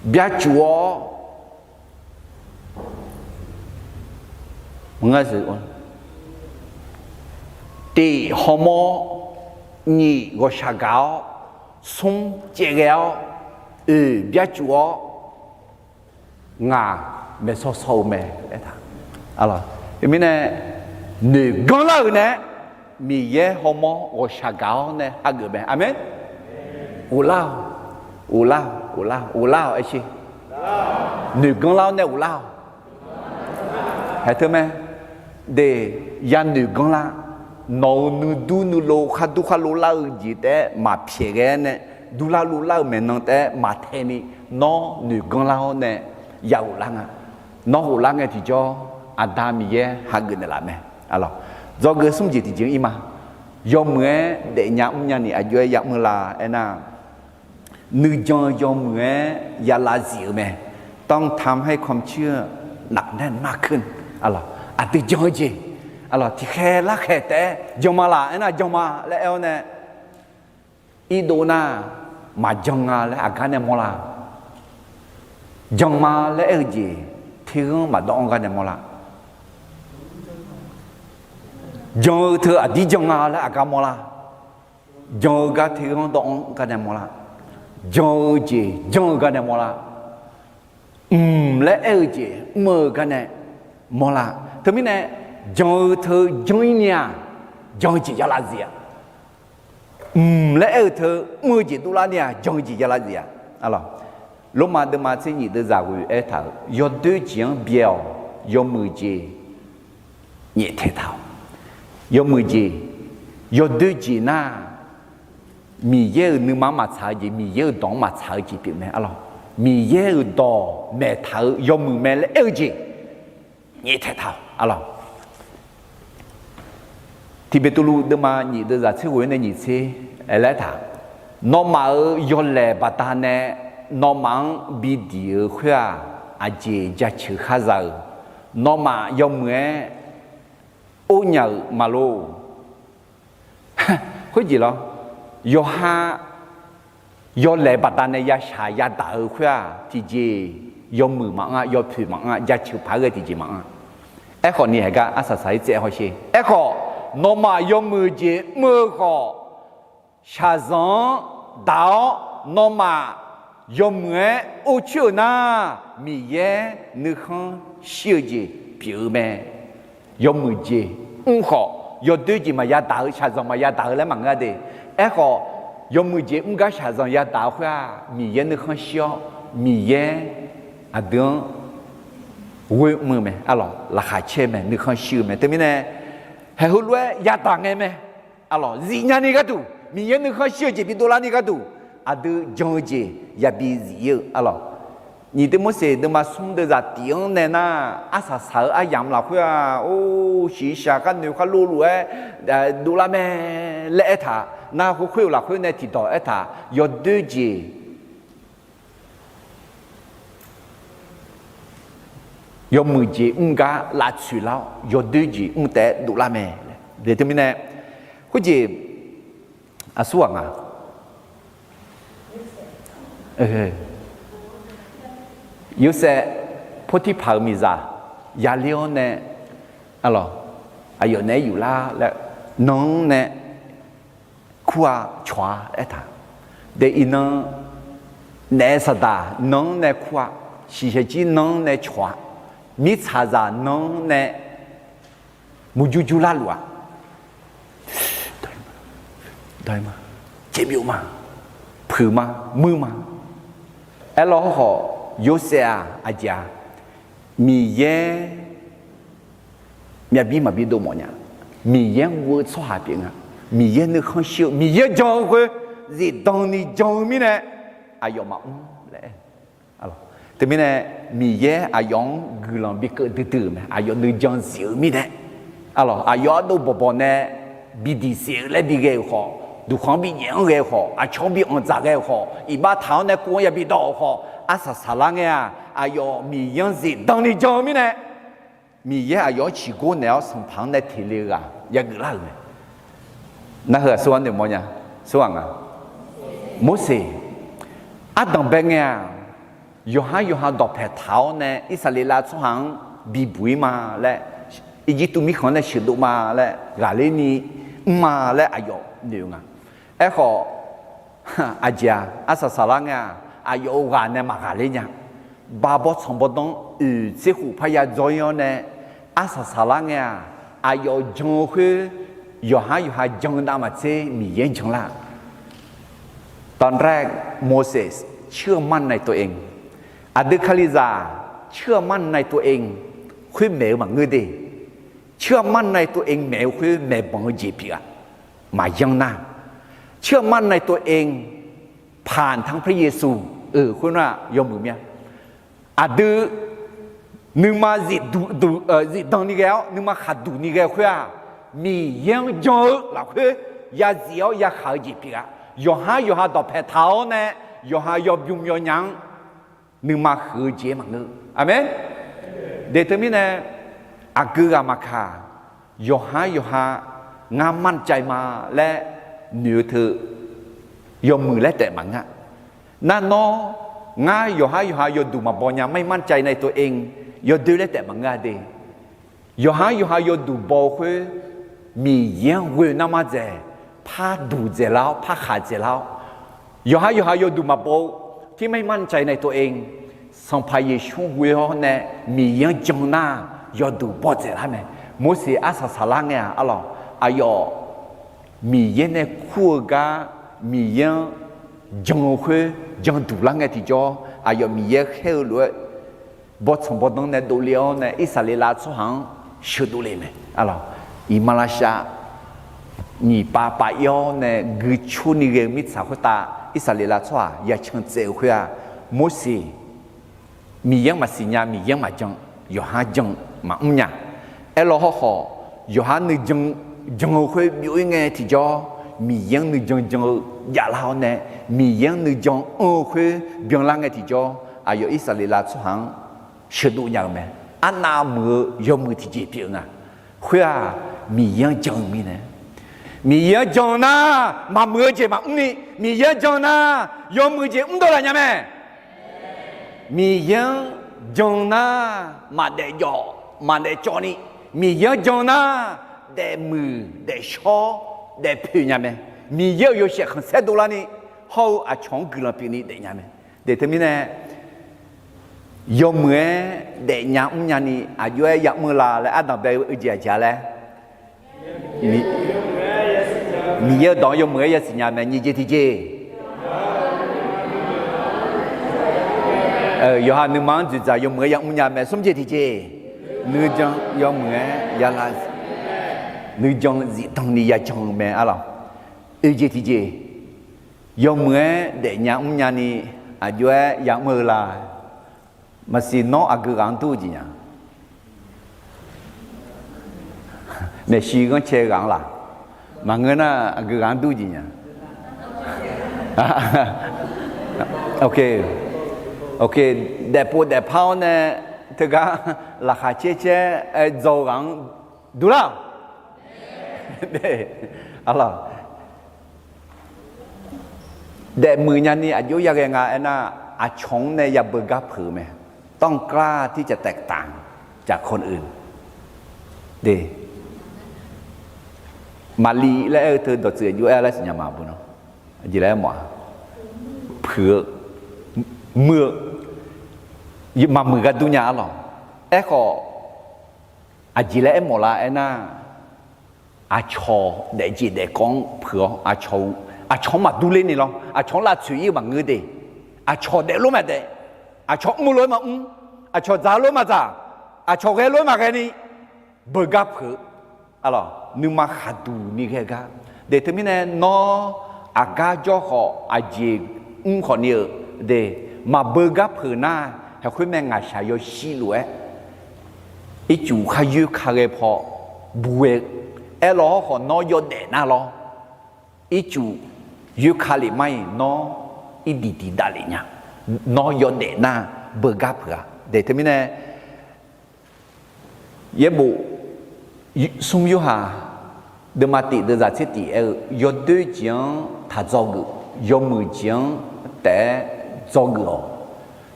byarcuf-awr, tiq, hawmawr, nyiq, ghawqshaq gaq-awr, smr, caevghae-awr, oeq, byarcuf-awr, ngaq maeqsaw saw-eu mae laer taq. Teumirnae, noeqganr lar-euq nae-aer, Miqyaer hawmawr ghawqshaq gaq-awr nae hageuf mae. Aqmeq. Ghoflar-awq, ghoflar-awq, ghoflar-awq, ghoflar-awq aer sher. Noeqganr lar-awr nae ghoflar-awq. Haeq teu mae. De, yanoeq ganr lar. Nawq-euq nuidur nuilov khar dur khar lov lar-eu jeq taef-aer maqpyaeq ghae-aer nae, durlar luvlar-eu maeqnan taef-aer maqtae ni, nawr noeq ganr lar-awr nae ya ghoflar nga. Nawr ghoflar ngae tiqjawr, Aqda Miqyaer hageuf naeqlaf mae. Dzawgeuf smr jeq tiqjeq-anr ir ma. Yawmuiq-aer daefnya mrnya ni aqjox-aer yamr-eu la aernar, nuijan yawmuiq-aer ya lav zif-eu mae. ต้องทำให้ความเชื่อหนักแน่นมากขึ้น Aqdui jan-eu jeq, tiqkhaeq larkhaeq taef-aer jan ma laq aernar, jan ma laer aer-awr nae, irdov nar, maqjan nga laer aqgar nae mawrlar. Jan ma laer aer-eu jeq, terghanr maqdawv-anr gar nae mawrlar. Jan-eu teu aqdir jan nga laer aqgar mawrlar. Jan-eu gar terghanr dawv-anr gar nae mawrlar. Jan-eu jeq janr-eu gar nae mawrlar. Mq laer aer-eu jeq mr-eu gar nae mawrlar. Teumirnae, jan-eu teu janr-ir ni-aq, jan-eu jeq ya lav zif-a. Mq laer aer-eu teu mr-eu jeq dovlar ni-aq, jan-eu jeq ya lav zif-a. Lormav deuvma tser nyif deuvzaq ghoe aertaq-euq yawdoer jeq-anr byae-awq, yawmuiq jeq nyaeftaeq taq-awq. Yawmuiq jeq, yawdoer jeq nar, Miqyaer-euq nuima-anr maqtsaq-eu jeq, Miqyaer-euq dawq-anr maqtsaq-eu jeq pyeuf mae. Arlawq, Miqyaer-euq dawq maeqtaq-eu yawmuiq mae laer aer-eu jeq nyaeftaeq taq-awq. Arlawq, Tiqbeqtuvluv deuvma nyif deuvzaq tser ghoe-aer nae nyiq tser aerlaer taq, nawmaf-euq yawlaeq baqdanae nawmaf-anr bidiq-eu khoer-aq, aqjeq jaceuq khar za-euq, nawmaf yawmuiq-aer or nya-euq maqlor. Khoerjeq lawr, yawqha yawlaeq baqdanae yashaq yadaq-eu khoer-aq, tiqjeq yawmuiq maqanr-a, yawpoeq maqanr-a, jaceuq paq-aer ghae tiqjeq maqanr-a. Aerkhawf ni haiq gar arsaq saq-ir tsaev hawsher. Aerkhawf, nawmaf yawmuiq jeq mr-eu khawf, shaqzanq-anr daq-awr nawmaf yawmuiq-aer or coer-euq nar, Miqyaer nuikhanr shir-eu jeq pyeuf-eu mae. Yawmuiq jeq mr khawf, yawdoer jeq maqya daq-eu, shaqzanq maqya daq-eu laer maqngeur-a de. Aerkhawf, yawmuiq jeq mr gar shaqzanq yadaq-eu khoer-aq, Miqyaer nuikhanr shir-awr, Miqyaer aqdui-anr ghoer mr-eu mae. Arlawq, laqkhaq caer-eu mae, nuikhanr shir-eu mae. Teumirnae, haeq heulof-aer yadaq ngae mae. Arlawq, zifnya ni gharduq, Miqyaer nuikhanr shir-eu jeq bidov lar ni gharduq, aqdui jan-eu jeq yabi zif-ir-eu. Arlawq, nyiq de Morseq deuvma smr deuvzaq tiq-anr nae nar, arsaq saq-eu aryamq lafkhoer-aq, or, shiqshaq kharnoeq kharlov lof-aer dovlar mae laer aertaq, nar khoerkhoer-euq lafkhoer nae tiqdawq aertaq, yawdoer jeq yawmuiq jeq mr gar lavtsoeq lar-awr, yawdoer jeq mr taef-aer dovlar mae. Teumirnae, khoerjeq aqsurghaq nga, Yorsaev, Potirpaq-euq miqzaq yaler-awr nae, arlawq, aqyawf naeq-aer yuflar laer, nan-anr nae kur-a cawq-a aertaq. De iqnan naef saqdaq nan-anr nae kur-a, shiqshaq jir nan-anr nae cawq-a, mirtsaqzaq nan-anr nae murjur jurlar luf-a. ma, jeq byov ma, puiq ma, muir ma. Aerlawr hawr khawf, Yorsaev-aq aqjeq-a, Miqyaer myavbir maqbi dov mawf nya. Miqyaer-anr guv-eu tsawrhaq pyeuf nga. Miqyaer nuikhanr shir-eu, Miqyaer-anr jan-eu khoer zifdan ni jan-eu mirnae, aqyawf maqmr laer-aer. Teumirnae, Miqyaer aqyawf-anr guiqlanq bikeuv duidui-euq mae. Aqyawf nuijan zif-eu mirnae, aqlawq, aqyawf ardov bawqbawq nae bidiq sef-eu laer bighae-euq khawf, duqkhanq-anr binyaef-anr ghae-eu khawf, aqcawq-anr bi anqdzaq ghae-euq khawf, iqbax taq-awr nae kuv-anr yabi dawv-euq khawf, arsaq saqlar ngae-aq, aqyawf Miqyaer-anr zifdan ni jan-eu mirnae, Miqyaer aqyawf-anr ciqgor naeq-awr sanqpaq-anr nae teq le-eu ghaq yageuf lar-euq mae. Nar heu-aq sawrhaq noeqmawr nya, sawrhaq nga. Morseq, ardanqbae ngae-aq, yawqhar yawqha dawqpaeq taq-awr nae Irsaqleqlav tsawrhaq-anr bibuq-ir ma laer, Irjirtuv mirkhanq nae sheuqdov ma laer, ghaqler ni mr ma laer aqyawf noeq-eu nga. Aerkhawf, aqjeq-aq, arsaq saqlar ngae-aq, aqyawf-euq ghaq nae maqghaqler nya. Bav bawrtsanq bawrdanr oeq tser khof parya dzawr-ir-awr nae, arsaq saqlar ngae-aq, aqyawf jan-eu khoer, yawqhar yawqha jan-eu navmaqtser Miqyaer-anr jan lar-a. ตอนแรก Moses เชื่อมั่นในตัวเอง Aqdui Kalizaq เชื่อมั่นในตัวเอง khoer maeq-eu maqngeur de. เชื่อมั่นในตัวเอง maeq-eu khoer maeqbanq-eu jeq pyeuf-a. Maqyanr nar, เชื่อมั่นในตัวเอง ผ่านทั้งพระเยซู euq khoernar yawmuiq mya. Aqdui nuima zifduq, zifdan ni ghae-awr nuima khaqduq ni ghae-eu khoer-aq, Miqyaer-anr jan-eu lafkhoer yazif-awr yakhaq-eu jeq pyeuf-a. Yawqhar yawqha dawqpaeq taq-awr nae, yawqha yawbymr yawnya-anr nuima huiq-eu jeq-aer maqngeur. Aqmeq. De teumirnae, aqgeu ghaq maqkaq, yawqhar yawqha ngar มั่นใจ ma laer noeq-eu teu yawmuiq laer taef maqngeur-a. Nar nawr, ngar yawqhar yawqha yawduq maqbaw nya, ไม่มั่นใจในตัวเอง yawdoer laer taef maqngeur-a de. Yawqhar yawqha yawduq baw-eu khoer, Miqyaer-anr ghoe narmar dzaeq, par duq dzaeqlar-awr, par khaq dzaeqlar-awr, yawqhar yawqha yawduq maqbaw-eu ที่ไม่มั่นใจในตัวเอง Sanqpaq Yeqsur ghoe-awr nae Miqyaer-anr jan nar, yawduq baw dzaeqlar mae. Morseq arsaq saqlar ngae-aq, arlawq, aqyawf Miqyaer nae kur-eu gar Miqyaer-anr jan-eu khoer janduq lar ngae tiqjawr, aqyawf Miqyaer khaer-eu lof-aer bawrtsanq bawrdanr nae dovle-awr nae Irsaqleqlav tsawrhaq-anr sheuqdov le mae. Arlawq, iqmalavshav nyiq pav pav ir-awr nae guicur ni ghae-eu mirtsaq khoertav Irsaqleqlav tsawrhaq yacan tsaev-eu khoer-aq, Morseq Miqyaer-anr maqsiq nya, Miqyaer-anr maqjan, yawqhar jan maqmr nya. Aerlawr hawrkhawf, yawqhar nuijan jan-eu khoer byov-ir ngae tiqjawr, Miqyaer-anr nuijan jan-eu javlar-awr nae, Miqyaer-anr nuijan anr-eu khoer byanlar ngae tiqjawr, aqyawf Irsaqleqlav tsawrhaq-anr sheuqdov nya-eu mae. Arnav muiq-eu yawmuiq tiqjeq pyeuf-eu nga. Khoer-aq, Miqyaer-anr jan-eu mirnae, Miqyaer-anr jan nar, maqmuiq-eu jeq maqmr ni, Miqyaer-anr jan nar, yawmuiq jeq mrdov laf nya mae. Miqyaer-anr jan nar, maqdaef jawf maqdaef cawv ni, Miqyaer-anr jan nar, daefmuiq daefshawr daefpoeq nya mae. Miqyaer-euq yawshaef khanqsaer dovlar ni, hawr-eu aqcawq-anr guiqlanq pyeuf ni daefnya mae. Daef teumirnae, yawmuiq-aer daefnya mrnya ni aqjox-aer yamr-eu la laer ardanqbae-eu jeq aqjeq-a laer, Miqyaer-euq dawq-anr yawmuiq-aer yasiq nya mae. Nyiq jeq tiqjeq, yawqha nuima-anr dzoeqdzaq yawmuiq-aer yamr nya mae. Smr jeq tiqjeq, nuijan yawmuiq-aer yala, nuijan zifdan ni yajan-eu mae arlawq. Oeq jeq tiqjeq, yawmuiq-aer daefnya mrnya ni aqjox-aer yamr-eu la. Maqsiq nawr aqgeu ghaq-anr dur-eu jeq nya. Maeqshi ghanrcae ghaq-anr laq. Maqngeur nar aqgeu ghaq-anr dur-eu jeq nya. Daefpov daefpar-awr nae teugar laqkhaq caer caer-aer dzaw-eu ghaq-anr dur lar-awq. Arlawq, daefmuiq nya ni aqjox yaghae nga aernar, aqcawq-anr nae yabeu gar peuq-eu mae. ต้องกล้าที่จะแตกต่างจากคนอื่น de. Maqli laer aer-eu teu dawqtsuif aqjox aer-a laer siqnya ma beu nawr. Jeq laer aer mawf-a, puiq-eu, muir-eu, maqmuiq gar dur nya arlawq. Aerkhawf, aqjeq laer aer mawf la aernar, aqcawq daefjeq daefkawv-anr puiq-awr aqcawq-eu Aqcawq-anr maqdur ler ni lawr, aqcawq-anr lavtsoeq ir-eu maqngeur de, aqcawq daef lof maqdaef, aqcawq mr lof-aer maqmr, aqcawq dzaq lof-aer maqdzaq, aqcawq ghae lof-aer maqghae ni, beugar peuq-eu, nuima khaqduq ni ghae-eu gar. De teumirnae nawr aqgar jawr khawf, aqjeq mr khawf ni-euq de, maqbeugar peuq nar, haeqkhoer mae ngaqshaq yawshir lof-aer ircuf khar yoer ka ghae paw bu ghae-eu, aerlawr hawr khawf nawr yawdaef nar lawr, ircuf yoer ka lef mar-iq nawr irdiq diq dav lef nya. Nawr yawdaef nar beugar peuq-a. De teumirnae yaerbof smr yorhaq deuvma tiq deuvzaq tser tiq aer-eu, yawdoer jeq-anr taq dzawgeuf, yawmuiq jeq-anr taef-aer dzawgeuf-awq.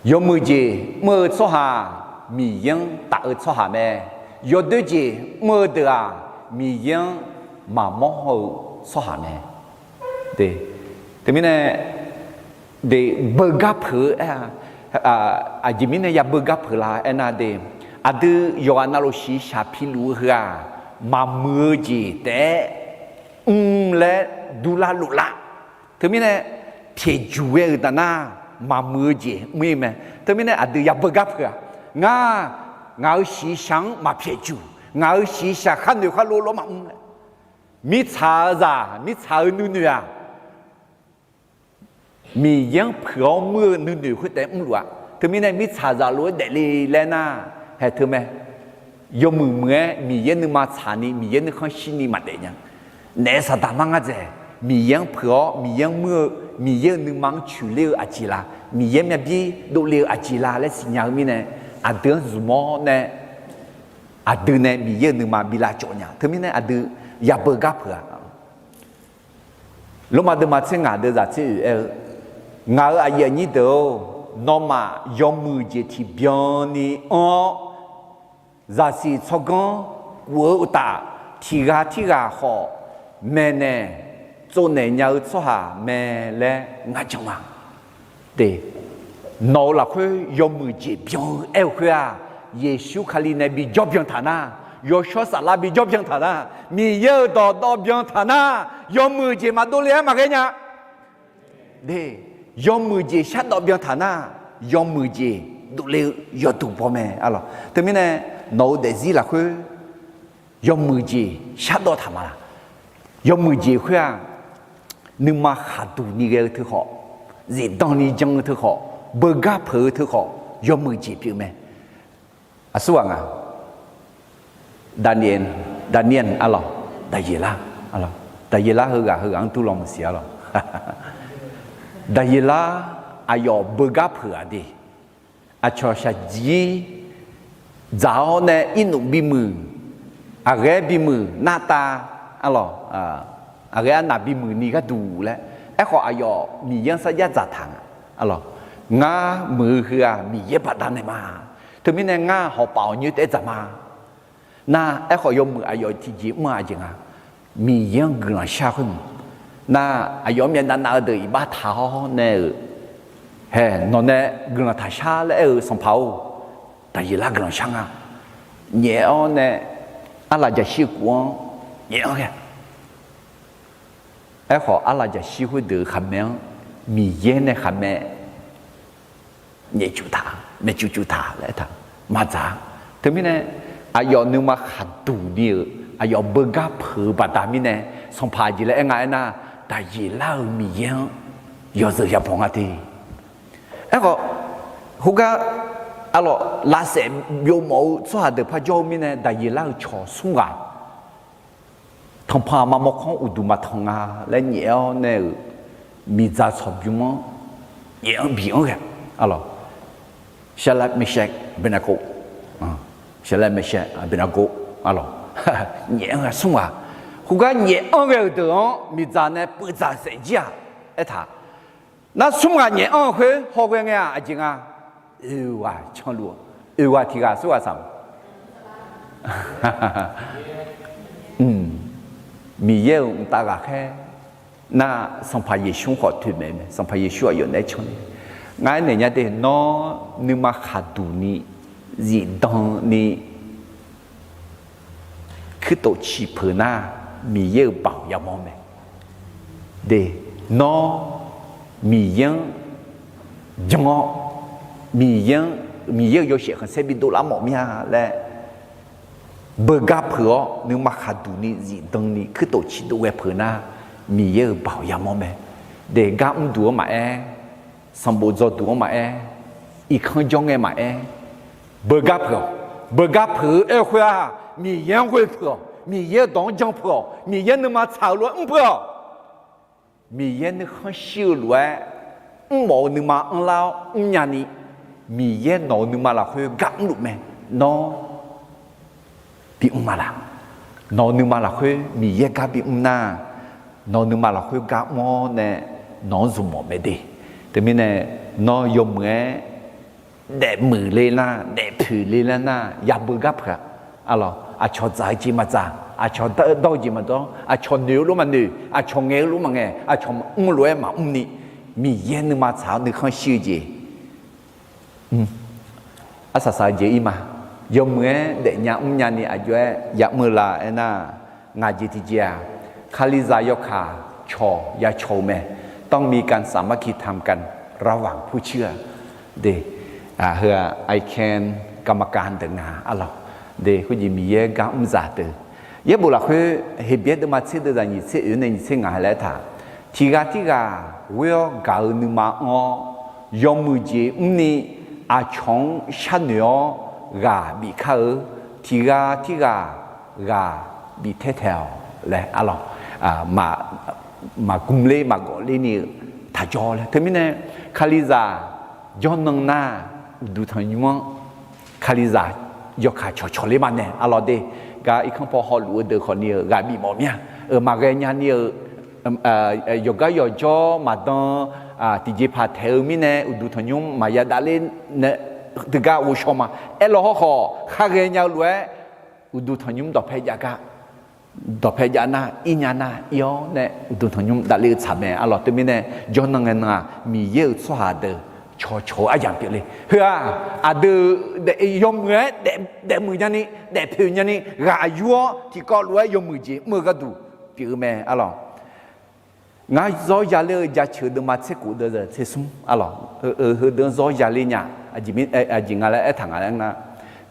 Yawmuiq jeq mr-eu tsawrhaq, Miqyaer-anr taf-eu tsawrhaq mae. Yawdoer jeq mr-eu deuq-aq, Miqyaer-anr maqmawr haw-eu tsawrhaq mae. De, teumirnae, de, beugar peuq-eu aer-a, aqjeq mirnae ya beugar peuq la aernar de, aqdui yawqghaq navluf shiqshaq piluf-eu heu-aq, maqmuiq-eu jeq taef-aer mr laer durlar loflar. Teumirnae pyaeqjuq ghae-euq taf nar, maqmuiq-eu jeq mr-ir mae. Teumirnae aqdui ya beugar peuq-a, ngar, ngaq-euq shiqshaq-anr maqpyaeqjuq, ngaq-euq shiqshaq kharnoeq kharlof lawr maqmr laer, mirtsaq-eu zaq mirtsaq-eu nuinoeq-aq, Miqyaer-anr puiq-awr muir-eu nuinoeq khoertav mrluf-a. Teumirnae mirtsaqzaq lof-aer daefle laer nar, haeq teu mae. Yawmuiq muiq-aer Miqyaer nuima tsaqni Miqyaer nuikhanr shirni maqdaef nya. Naef saqdaq mar ngar dzaeq, Miqyaer-anr puiq-awr Miqyaer-anr muir-eu, Miqyaer-euq nuima-anr coeqler-eu aqjeq la, Miqyaer myavbir dovle-eu aqjeq la laer siqnya-eu mirnae, aqdui-anr zmq-awr nae, aqdui nae Miqyaer-euq nuima bi lavcawv nya. Teumirnae aqdui ya beugar peuq-a. Lormav deuvma tser ngaq deuvzaq tser oeq aer-eu, ngaq-euq aqyuif aqnyir deuq-or, nawmaf yawmuiq jeq tiqbyan ni anr-awr, zaqsiq tsawrganr guf-eu uqtaf, tiq ghaq tirghaq khawf maeqnaeq tsovnaeq nya-eu tsawrhaq mae laer ngar jan ma. De, nawq-euq lafkhoer yawmuiq jeq byan-eu aer-eu khoer-aq, Yeqsur Kali nae bijawr byan taq nar, yawshawr saflar bijawr byan taq nar, Miqyaer-euq dawqdawv byan taq nar, yawmuiq jeq maqdov le-aer maqghae nya. De, yawmuiq jeq shardawv byan taq nar, yawmuiq jeq dovle-eu yawduq baw mae. Teumirnae nawq-euq daefzir lafkhoer yawmuiq jeq shardawv taq ma laq? Yawmuiq jeq khoer-aq, nuima khaqduq ni ghae-eu teu khawf, zifdan ni jan-eu teu khawf, beugar peuq-eu teu khawf, yawmuiq jeq pyeuf mae. Aqsurghaq nga, Daniel, Daniel arlawq, Daqyeqlar, Daqyeqlar heughaq heughaq-anr durlaw maqsiq arlawq. Daqyeqlar aqyawf beugar peuq-aq de, aqcawq shaqjir dzaq-awr nae irnuf bimuiq, aqghaer bimuiq nartav, arlawq, aqghaer arnaq bimuiq ni gharduq laer. Aerkhawf aqyawf Miqyaer-anr sarjax dzaqtaq nga, arlawq. Ngar muiq-eu heu-aq Miqyaer baqdanae ma. Teumirnae ngar hawpaf hawqnyoer taef-aer dzaq ma. Nar, aerkhawf yawmuiq aqyawf tiqjeq mr-a aqjeq nga, Miqyaer-anr guiqlanq shar khoer mq. Nar, aqyawf-anr myavnav nav-eu deuq iqbax taq-awr nae-euq, hae, nawq nae guiqlanq taq shar laer aer-eu sanqpaq-or, Daqyeqlar guiqlanq shar nga. Nyaef-awr nae arlaq jaqshir-eu kuf-anr nyaef-anr ghae. Aerkhawf arlaq jaqshir khoerdeuq-euq khaqmae-anr Miqyaer nae khaqmae nyaefcuf taq, maeqcuf cuf taq laer aertaq, maqdzaq-a. Teumirnae aqyawf nuima khaqduq ni-euq aqyawf beugar peuq-eu baqda mirnae, sanqpaq jeq laer aer nga aernar, Daqyeqlar-euq Miqyaer-anr yawzeu yabaw nga te. Aerkhawf, khoergar, arlawq, lavsaef byov mawf-eu tsawrhaq deuq par jawr-eu mirnae, Daqyeqlar-euq cawq smr ghaq tanqpanq aqma mawrkawr-anr uqduq maqtanq nga laer nyaef-awr nae-euq miqdzaq tsawqbymr-anr nyaef-anr biq-anr ghae, arlawq, Shadrach, Meshach, Abednego, Shadrach, Meshach, Abednego, arlawq, nyaef-anr ghae smr ghaq. Khoergar nyaef-anr ghae-euq deuq-anr miqdzaq nae peudzaq saef jir-aq aertaq. Nar smr ghaq nyaef-anr-eu khoer hawghae ngae-aq aqjeq nga, oeq ghaq canluf-eu, oeq ghaq tiq ghaq smr ghaq saq Miqyaer-euq mqtav ghaqkhaer nar, Sanqpaq Yeqsur khawf toeqmaeq mae. Sanqpaq Yeqsur aqyawf naeq-aer can ni, ngar aernaeq nya de, nawr nuima khaqduq ni, zifdan ni, kuirtof ciqpeuq nar, Miqyaer-euq baoq yamawr mae. De, Nawr Miqyaer-anr jan-awr, Miqyaer-anr, Miqyaer-euq yawshaef khanqsaer bi dovlar mawf mir-a laer beugar peuq-awr, nuima khaqduq ni zifdan ni kuirtof ciqdov ghae peuq nar, Miqyaer-euq baoq yamawr mae. Daeq gar mrduq-anr maqaer, sanqbof dzawduq-anr maqaer, irkanr jawr ngae maqaer, beugar peuq-awq. Beugar peuq-eu aer-eu khoer-aq, Miqyaer-anr ghoe peuq-awq. Miqyaer-euq dawq-anr jan peuq-awq. Miqyaer nuima tsaq-eu lof-aer mr peuq-awq. Miqyaer nuikhanr shir-eu lof-aer mrmawf-eu nuima anrlar-awr mrnya ni, Miqyaer nawq-euq nuima lafkhoer gar mrluf mae. Nawr bi mr ma laq? Nawq-euq nuima lafkhoer Miqyaer gar bi mr nar, nawq-euq nuima lafkhoer gar mr-awr nae nawq-anr zmq mawf mae de. Teumirnae nawr yawmuiq-aer daefmuiq le nar, daefpoeq le nar, yabeu gar peuq-a. Arlawq, aqcawq dzaq-eu jeq maqdzaq, aqcawq dawr-eu jeq maqdawr, aqcawq noeq-eu lof maqnoeq, aqcawq ngaeq-eu lof maqngaeq, aqcawq mr-eu lof-aer maqmr ni, Miqyaer nuima tsaq-awr nuikhanr shir-eu jeq, arsaq saq-eu jeq ir ma. Yawmuiq-aer daefnya mrnya ni aqjox-aer ya'mr-eu la aernar, ngaq jeq tiqjeq-aq, Kalizaq yawkaq cawq ya cawq-eu mae. ต้องมีการสามัคคีธรรมกันระหว่างผู้เชื่อ de, heu-aq ไอแคน กรรมการ deuq nga arlawq. De, khoerjeq Miqyaer gar mr zaq deuq. Yaerbof lafkhoer Heqbyaer deuvma tser deuvzaq nyiq tser oeq nae nyiq tser ngaq laer taq, tiqghaq tirghaq ghoer-awr gaq-eu nuima anr-awr, yawmuiq jeq mrni aqcawq-anr sharnoeq-awr ghaq bif kar-eu, tiqghaq tirghaq ghaq bif taer taeq-awq laer arlawq, maqgmler maqgawf ler ni-eu taqjawr laer. Teumirnae Kalizaq jawrnan nar, uqduq tanqnymr-anr Kalizaq yawkaq cawqcawq ler ma nae arlawq de. Gar irkanr paw hawluf-eu deuq khawf ni-euq ghaq bif mawf mir-a. Euq maqghae nya ni-euq yawqgar yawqjawr maqdan tiqjeqpaq taeq-eu mirnae uqduq tanqnymr maqya davler nae teugar ghovshaw ma. Aerlaw hawrkhawf khar ghaenya-eu lof-aer uqduq tanqnymr dawqpae jav gar, dawqpae jav nar, ir nya nar ir-awr nae uqduq tanqnymr davler-eu tsaq mae arlawq. Teumirnae jawrnan ngae nan-aq, Miqyaer-euq tsawrhaq deuq cawqcawq-eu aryamq pyeufle. Heu-aq, aqdui yawmuiq-aer daefmuiq nyani, daefpoeq nyani ghaq yur-awr tiqkawv lof-aer yawmuiq jeq mr-eu gharduq pyeuf-eu mae arlawq. Ngar zawr yaler-eu Jaceuq deuvma tser khof deuv tser smr arlawq, heudeuq-anr zawr yaler nya. Aqjeq nga laer aertaq nga laer nga,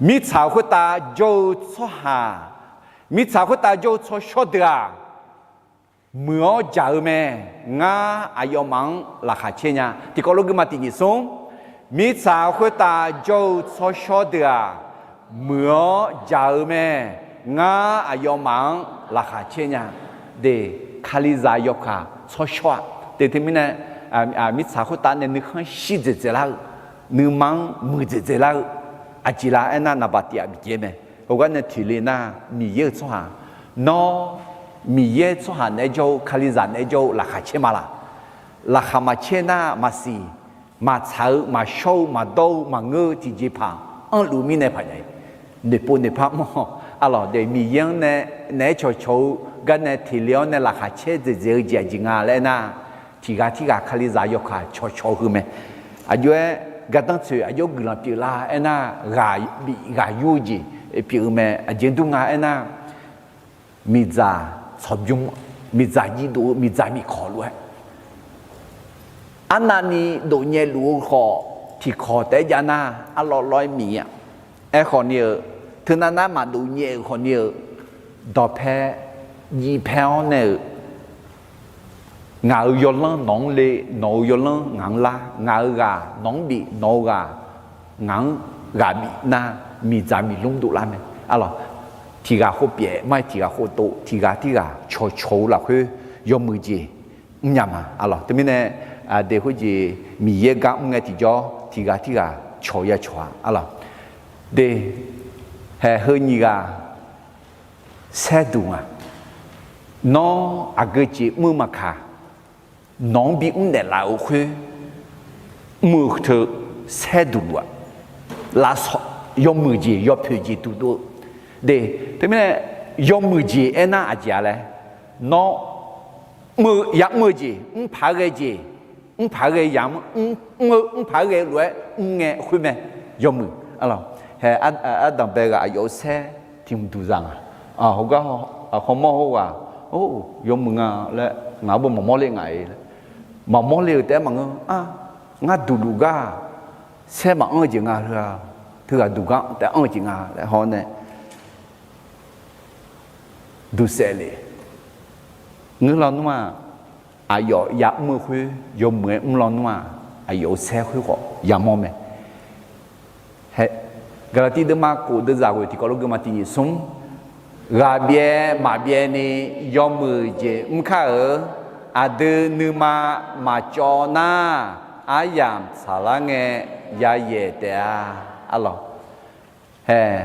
mirtsaq khoertav jawr-eu tsawrhaq, mirtsaq khoertav jawr-eu tsawrshawr deuq-aq, muiq-awr jaq-eu mae. Ngar aqyawfmaf-anr laqkhaq caer nya. Tiqkawv lof guima tiq nyiq smr, mirtsaq khoertav jawr-eu tsawrshawr deuq-aq, muiq-awr jaq-eu mae. Ngar aqyawfmaf-anr laqkhaq caer nya. De, Kalizaq yawkaq tsawrshawr-aq, de teumirnae mirtsaq khoertav nae nuikhanr shir dzaeqdzaeq lar-eu, nuima-anr muiqdzaeq dzaeq lar-eu, aqjeq la aernar naqbaq tiq ghaq bifjeq mae. Heugar nae toeqle nar, Miqyaer-euq tsawrhaq, nawr Miqyaer tsawrhaq naeq-aer jawr-eu, Kalizaq naeq-aer jawr-eu laqkhaq caer ma laq? Laqkhaq maqcaer nar maqsiq, maqtsaq-eu, maqshawr-eu, maqdawr-eu, maqngeur-eu tiqjeqpaq anrluf mirnae paq nya-iq, noeqpov noeqpar mr-awq. Arlawq de, Miqyaer-anr nae naeq-aer cawqcawq-eu gar nae toeqle-awr nae laqkhaq caer dzaeqdzaeq-eu jeq aqjeq nga laer nar, tiqghaq tirghaq Kalizaq yawkaq cawqcawq-eu heu mae. Aqjox-aer gardanr tsoeq aqjox guiqlanq pyeuflar aernar, ghaq bif ghaq yur-eu jeq pyeuf-eu mae. Aqjeq dur nga aernar, miqdzaq tsawqbymr, miqdzaq jiv dov-eu miqdzaq miqkawq lof-aer, arnavni dofnyaef luf-eu khawf tiqkawq taef-aer jav nar, arlawr lawr-aer miq-a. Aerkhawf ni-euq, teunav nar maqdov nyaef-euq khawf ni-euq, dawqpae jiv pae-awr nae-euq, ngaq-euq yawlanr nawq-anr le, nawq-euq yawlanr ngaq-anr lar, ngaq-euq ghaq nawq-anr bif, nawq-euq ghaq ngaq-anr ghaq bif nar, miqdzaq miqlmr dovlar mae. Arlawq, tiqghaq khof pyaef mar-aer tiqghaq khof tov, tiqghaq tirghaq cawqcawq-eu lafkhoer yawmuiq jeq mrnya ma. Arlawq, teumirnae aqdui khoerjeq Miqyaer gar mr ngae tiqjawr tiqghaq tirghaq cawq ya cawq-a. Arlawq, de, haeq heu nyiq ghaq saerduq nga. Nawr aqgeu jeq mr-eu maqkaq, nawq-anr bimr naeqlaf-euq khoer mr-eu teu saerduq luf-aq, lafsawq yawmuiq jeq yawpoeq jeq duqdov-eu de. Teumirnae yawmuiq jeq aernar aqjeq-a laer, nawr mr-eu ya'mr-eu jeq, mrpaq-aer ghae jeq, mrpaq-aer ghae yamr, mr-eu mrpaq-aer ghae lof-aer mr ngae khoer mae. Yawmuiq, ardanqbae ghaq aqyawf-eu saer tiq hmq duqzaq nga. Heugar hawmawr hawr ghaq, or, yawmuiq nga laer ngaq-anr bawmawq mawrle ngaq-e laer. maqmawr le-euq taef-aer maqngeur-a. Ngar duqluf gar-aq, saer maqanr-eu jeq nga heu-aq, teughaq duq gar taef anr-eu jeq nga laer haw-awr nae duqsaef le. Ngeur lawnmr-aq, aqyawf ya'mr-eu khoer yawmuiq-aer mr lawnmr-aq, aqyawf-euq saer khoerkhawf yamawr mae. Gaqlaqtiv deuvma kof deuvzaq ghoeq tiqkawv lof geuma tiq nyiq smr, ghaqbyaev maqbyaev ni yawmuiq jeq mr kar-euq, aqdui nuima maqcawv nar, aryamq tsaqlar ngae yayaeq taef-a. Arlawq, hae,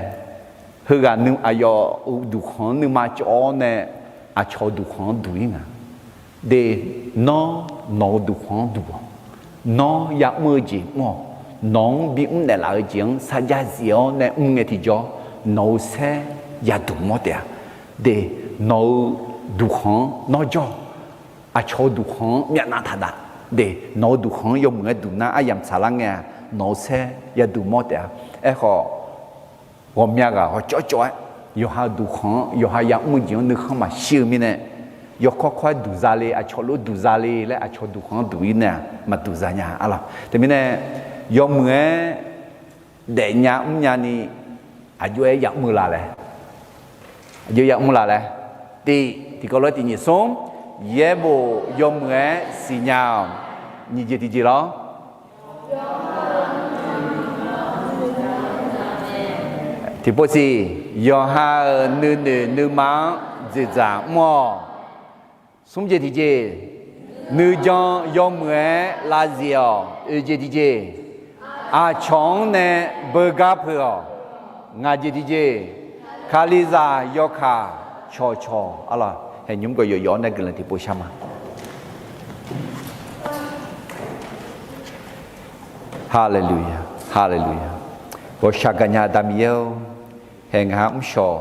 heughaq aqyawf-euq duqkhanq-anr nuima cawv-awr nae aqcawq-euq duqkhanq-anr duq-ir nga. De, nawr nawq-euq duqkhanq-anr duq-awq. Nawr ya'mr-eu jeq mr-awq. Nawq-anr bimr naeqlaf-eu jeq-anr sarjax zif-awr nae mr ngae tiqjawr, nawq-euq saer yaduq mawr taef-a. De, nawq-euq duqkhanq-anr nawr jawr-awq. Aqcawq-euq duqkhanq-anr myavnav taqdaf. De, nawq-euq duqkhanq-anr yawmuiq-aer duq nar aryamq tsaqlar ngae-aq, nawq-euq saer yaduq mawr taef-a. Aerkhawf, ghawqmya ghaq hawcawv cawv-aer, yawqha-euq duqkhanq-anr yawqha ya'mr-eu jeq-anr nuikhanr maqshir-eu mirnae, yawkawr kawr-aer duqza le, aqcawq lof duqza le laer aqcawq duqkhanq-anr duq-ir nae-aq, maqduqza nya arlawq. Teumirnae, yawmuiq-aer daefnya mrnya ni aqjox-aer ya'mr la laer, aqjox ya'mr la laer, tiq tiqkawv lof-aer tiq nyiq smr, yaerbof yawmuiq-aer siqnya-awq. Nyiq jeq tiqjeq lawr. Tiqpov siq, yawqha-euq nuinoeq nuima-anr dzoeqdzaq mr-awq. Smr jeq tiqjeq, nuijan yawmuiq-aer lavzif-awq. Oeq jeq tiqjeq, aqcawq-anr nae beugar peuq-awq. Ngaq jeq tiqjeq, Kalizaq yawkaq cawqcawq arlawq. Haeq nymr gawq yawqyawq-awr nae guiqlanq tiqpov shar ma. Haleluya, haleluya. Ghawqshaq gaqnya Aqda Miqyaer-or, haeq ngaq-anr mrshawq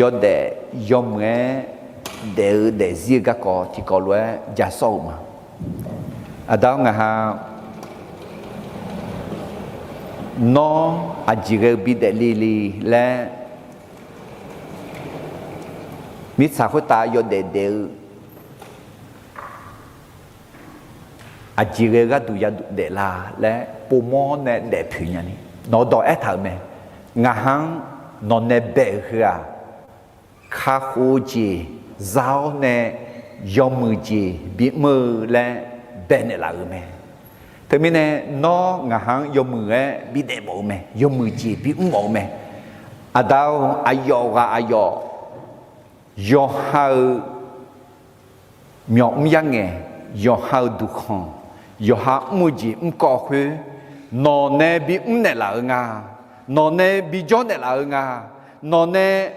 yawdaef yawmuiq-aer daef-eu daefzir-eu garkawv tiqkawv lof-aer ja sawr-euq ma. Aqda-or, ngaq ha nawr aqjeq ghae-eu bidaef le le laer, mirtsaq khoertav yawdaef daef-eu aqjeq ghae-eu gharduq yadaef la laer povmawr nae daefpoeq nyani, nawq-eu dawq aertaq-euq mae. Ngaq ha-anr nawq nae bae-euq heu-aq, kakhof-eu jeq za-awr nae yawmuiq jeq bimr-eu laer baenaeq laf-euq mae. Teumirnae nawr ngaq ha-anr yawmuiq-aer bidaef mawf-eu mae, yawmuiq jeq bimr mawf-eu mae. Aqda-or, aqyawf ghaq aqyawf, yawqha-euq myawqmr yarngaeq, yawqha-euq duqkhanq, yawqha mr-eu jeq mrkawv khoer, nawq nae bimr naeqlaf-eu nga, nawq nae bijawr naeqlaf-eu nga, nawq nae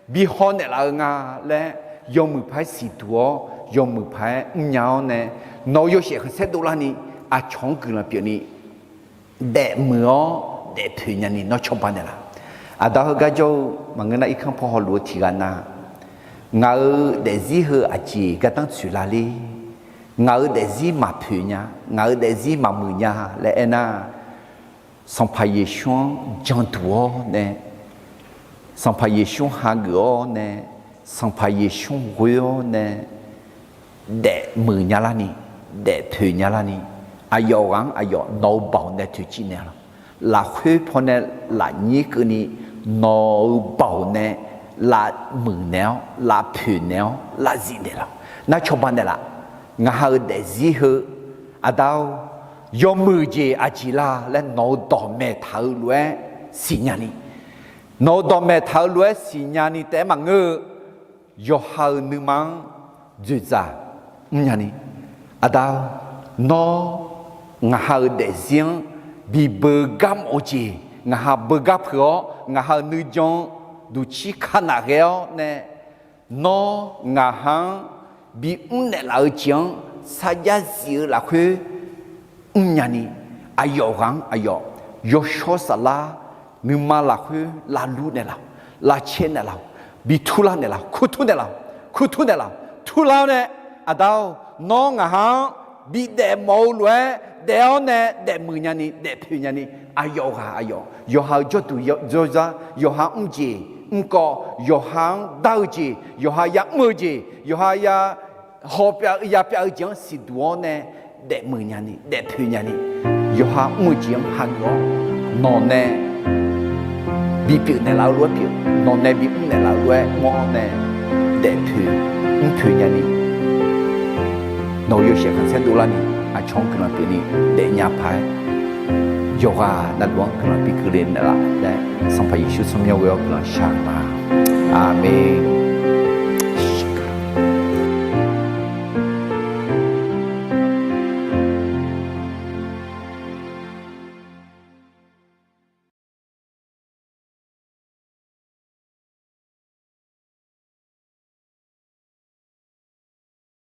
bihaw naeqlaf-eu nga laer, yawmuiq paq-aer siqduq-awr, yawmuiq paq-aer mrnya-awr nae, nawq-euq yawshaef khanqsaer dovlarni, aqcawq-anr guiqlanq pyeufni, daefmuiq-awr daefpoeq nyani nawr cawba naeqlaf. Aqda heugar jawr-eu maqngeur nar, irkanr paw hawluf-eu tiq ghaq na, ngaq-euq daefzir heu aqjeq gardanr tsoeq la ler, ngaq-euq daefzir maqpoeq nya, ngaq-euq daefzir maqmuiq nya laer aernar, Sanqpaq Yeqsur-anr janduq-awr nae, Sanqpaq Yeqsur hageuf-awr nae, Sanqpaq Yeqsur ghoe-awr nae, daefmuiq nya larni, daefpoeq nya larni, aqyawf ghaq-anr aqyawf nawq-eu baoq nae toeqciv naeq lawq. Lafkhoer pawnae lafnyir keuvni, nawq-eu baoq nae lavmuiq naeq-awr, lavpoeq naeq-awr, lavzif naeq lawq. Nar cawba naeqlaf. Ngaq ha-euq daefzir heu, Aqda-or, yawmuiq jeq aqjeq la laer nawq-eu dawqmaeq taq-eu lof-aer siqnya ni, nawq-eu dawqmaeq taq-eu lof-aer siqnya ni taef-aer maqngeur-eu, yawqha-euq nuima-anr dzoeqdzaq mrnya ni, Aqda-or, nawr ngaq ha-euq daefzir-anr bibeu gar mawf-eu jeq ngaq ha beugar peuq-awr, ngaq ha-euq nuijan-anr duqcir kanaf ghae-awr nae, nawr ngaq ha-anr bimr naeqlaf-eu jeq-anr sarjax zif-eu lafkhoer mrnya ni, aqyawf ghaq-anr aqyawf yawshawr saflar nuima lafkhoer lavlur naeqlaf-awq, lavcaer naeqlaf-awq, bi turlar naeqlaf-awq, kurtur naeqlaf-awq, kurtur naeqlaf-awq, turlar-awr nae, Aqda-or, nawr ngaq ha-anr bidaef mawf-eu lof-aer daef-awr nae daefmuiq nyani, daefpoeq nyani, aqyawf ghaq aqyawf, yawqha-euq jawrduq jawrzar, yawqha mr jeq mrkawv, yawqha-anr dar-eu jeq, yawqha ya'mr-eu jeq, yawqha ya hawpyav-eu yapyav-eu jeq-anr siqduq-awr nae daefmuiq nyani, daefpoeq nyani, yawqha mr-eu jeq-anr hageuf-awr, nawq nae bipyeuf naeqlaf-eu lof-aer pyeuf, nawq nae bimr naeqlaf-eu lof-aer mr-awr nae daefpoeq mrpoeq nyani, nawq-euq yawshaef khanqsaer dovlarni aqcawq-anr guiqlanq pyeufni daefnya paq-aer yawqghaq navluf-anr guiqlanq bikeuv le naeqlaf laer, Sanqpaq Yeqsur tsawrmyanr ghoe-awr guiqlanq shar-eu ma. Aqmeq.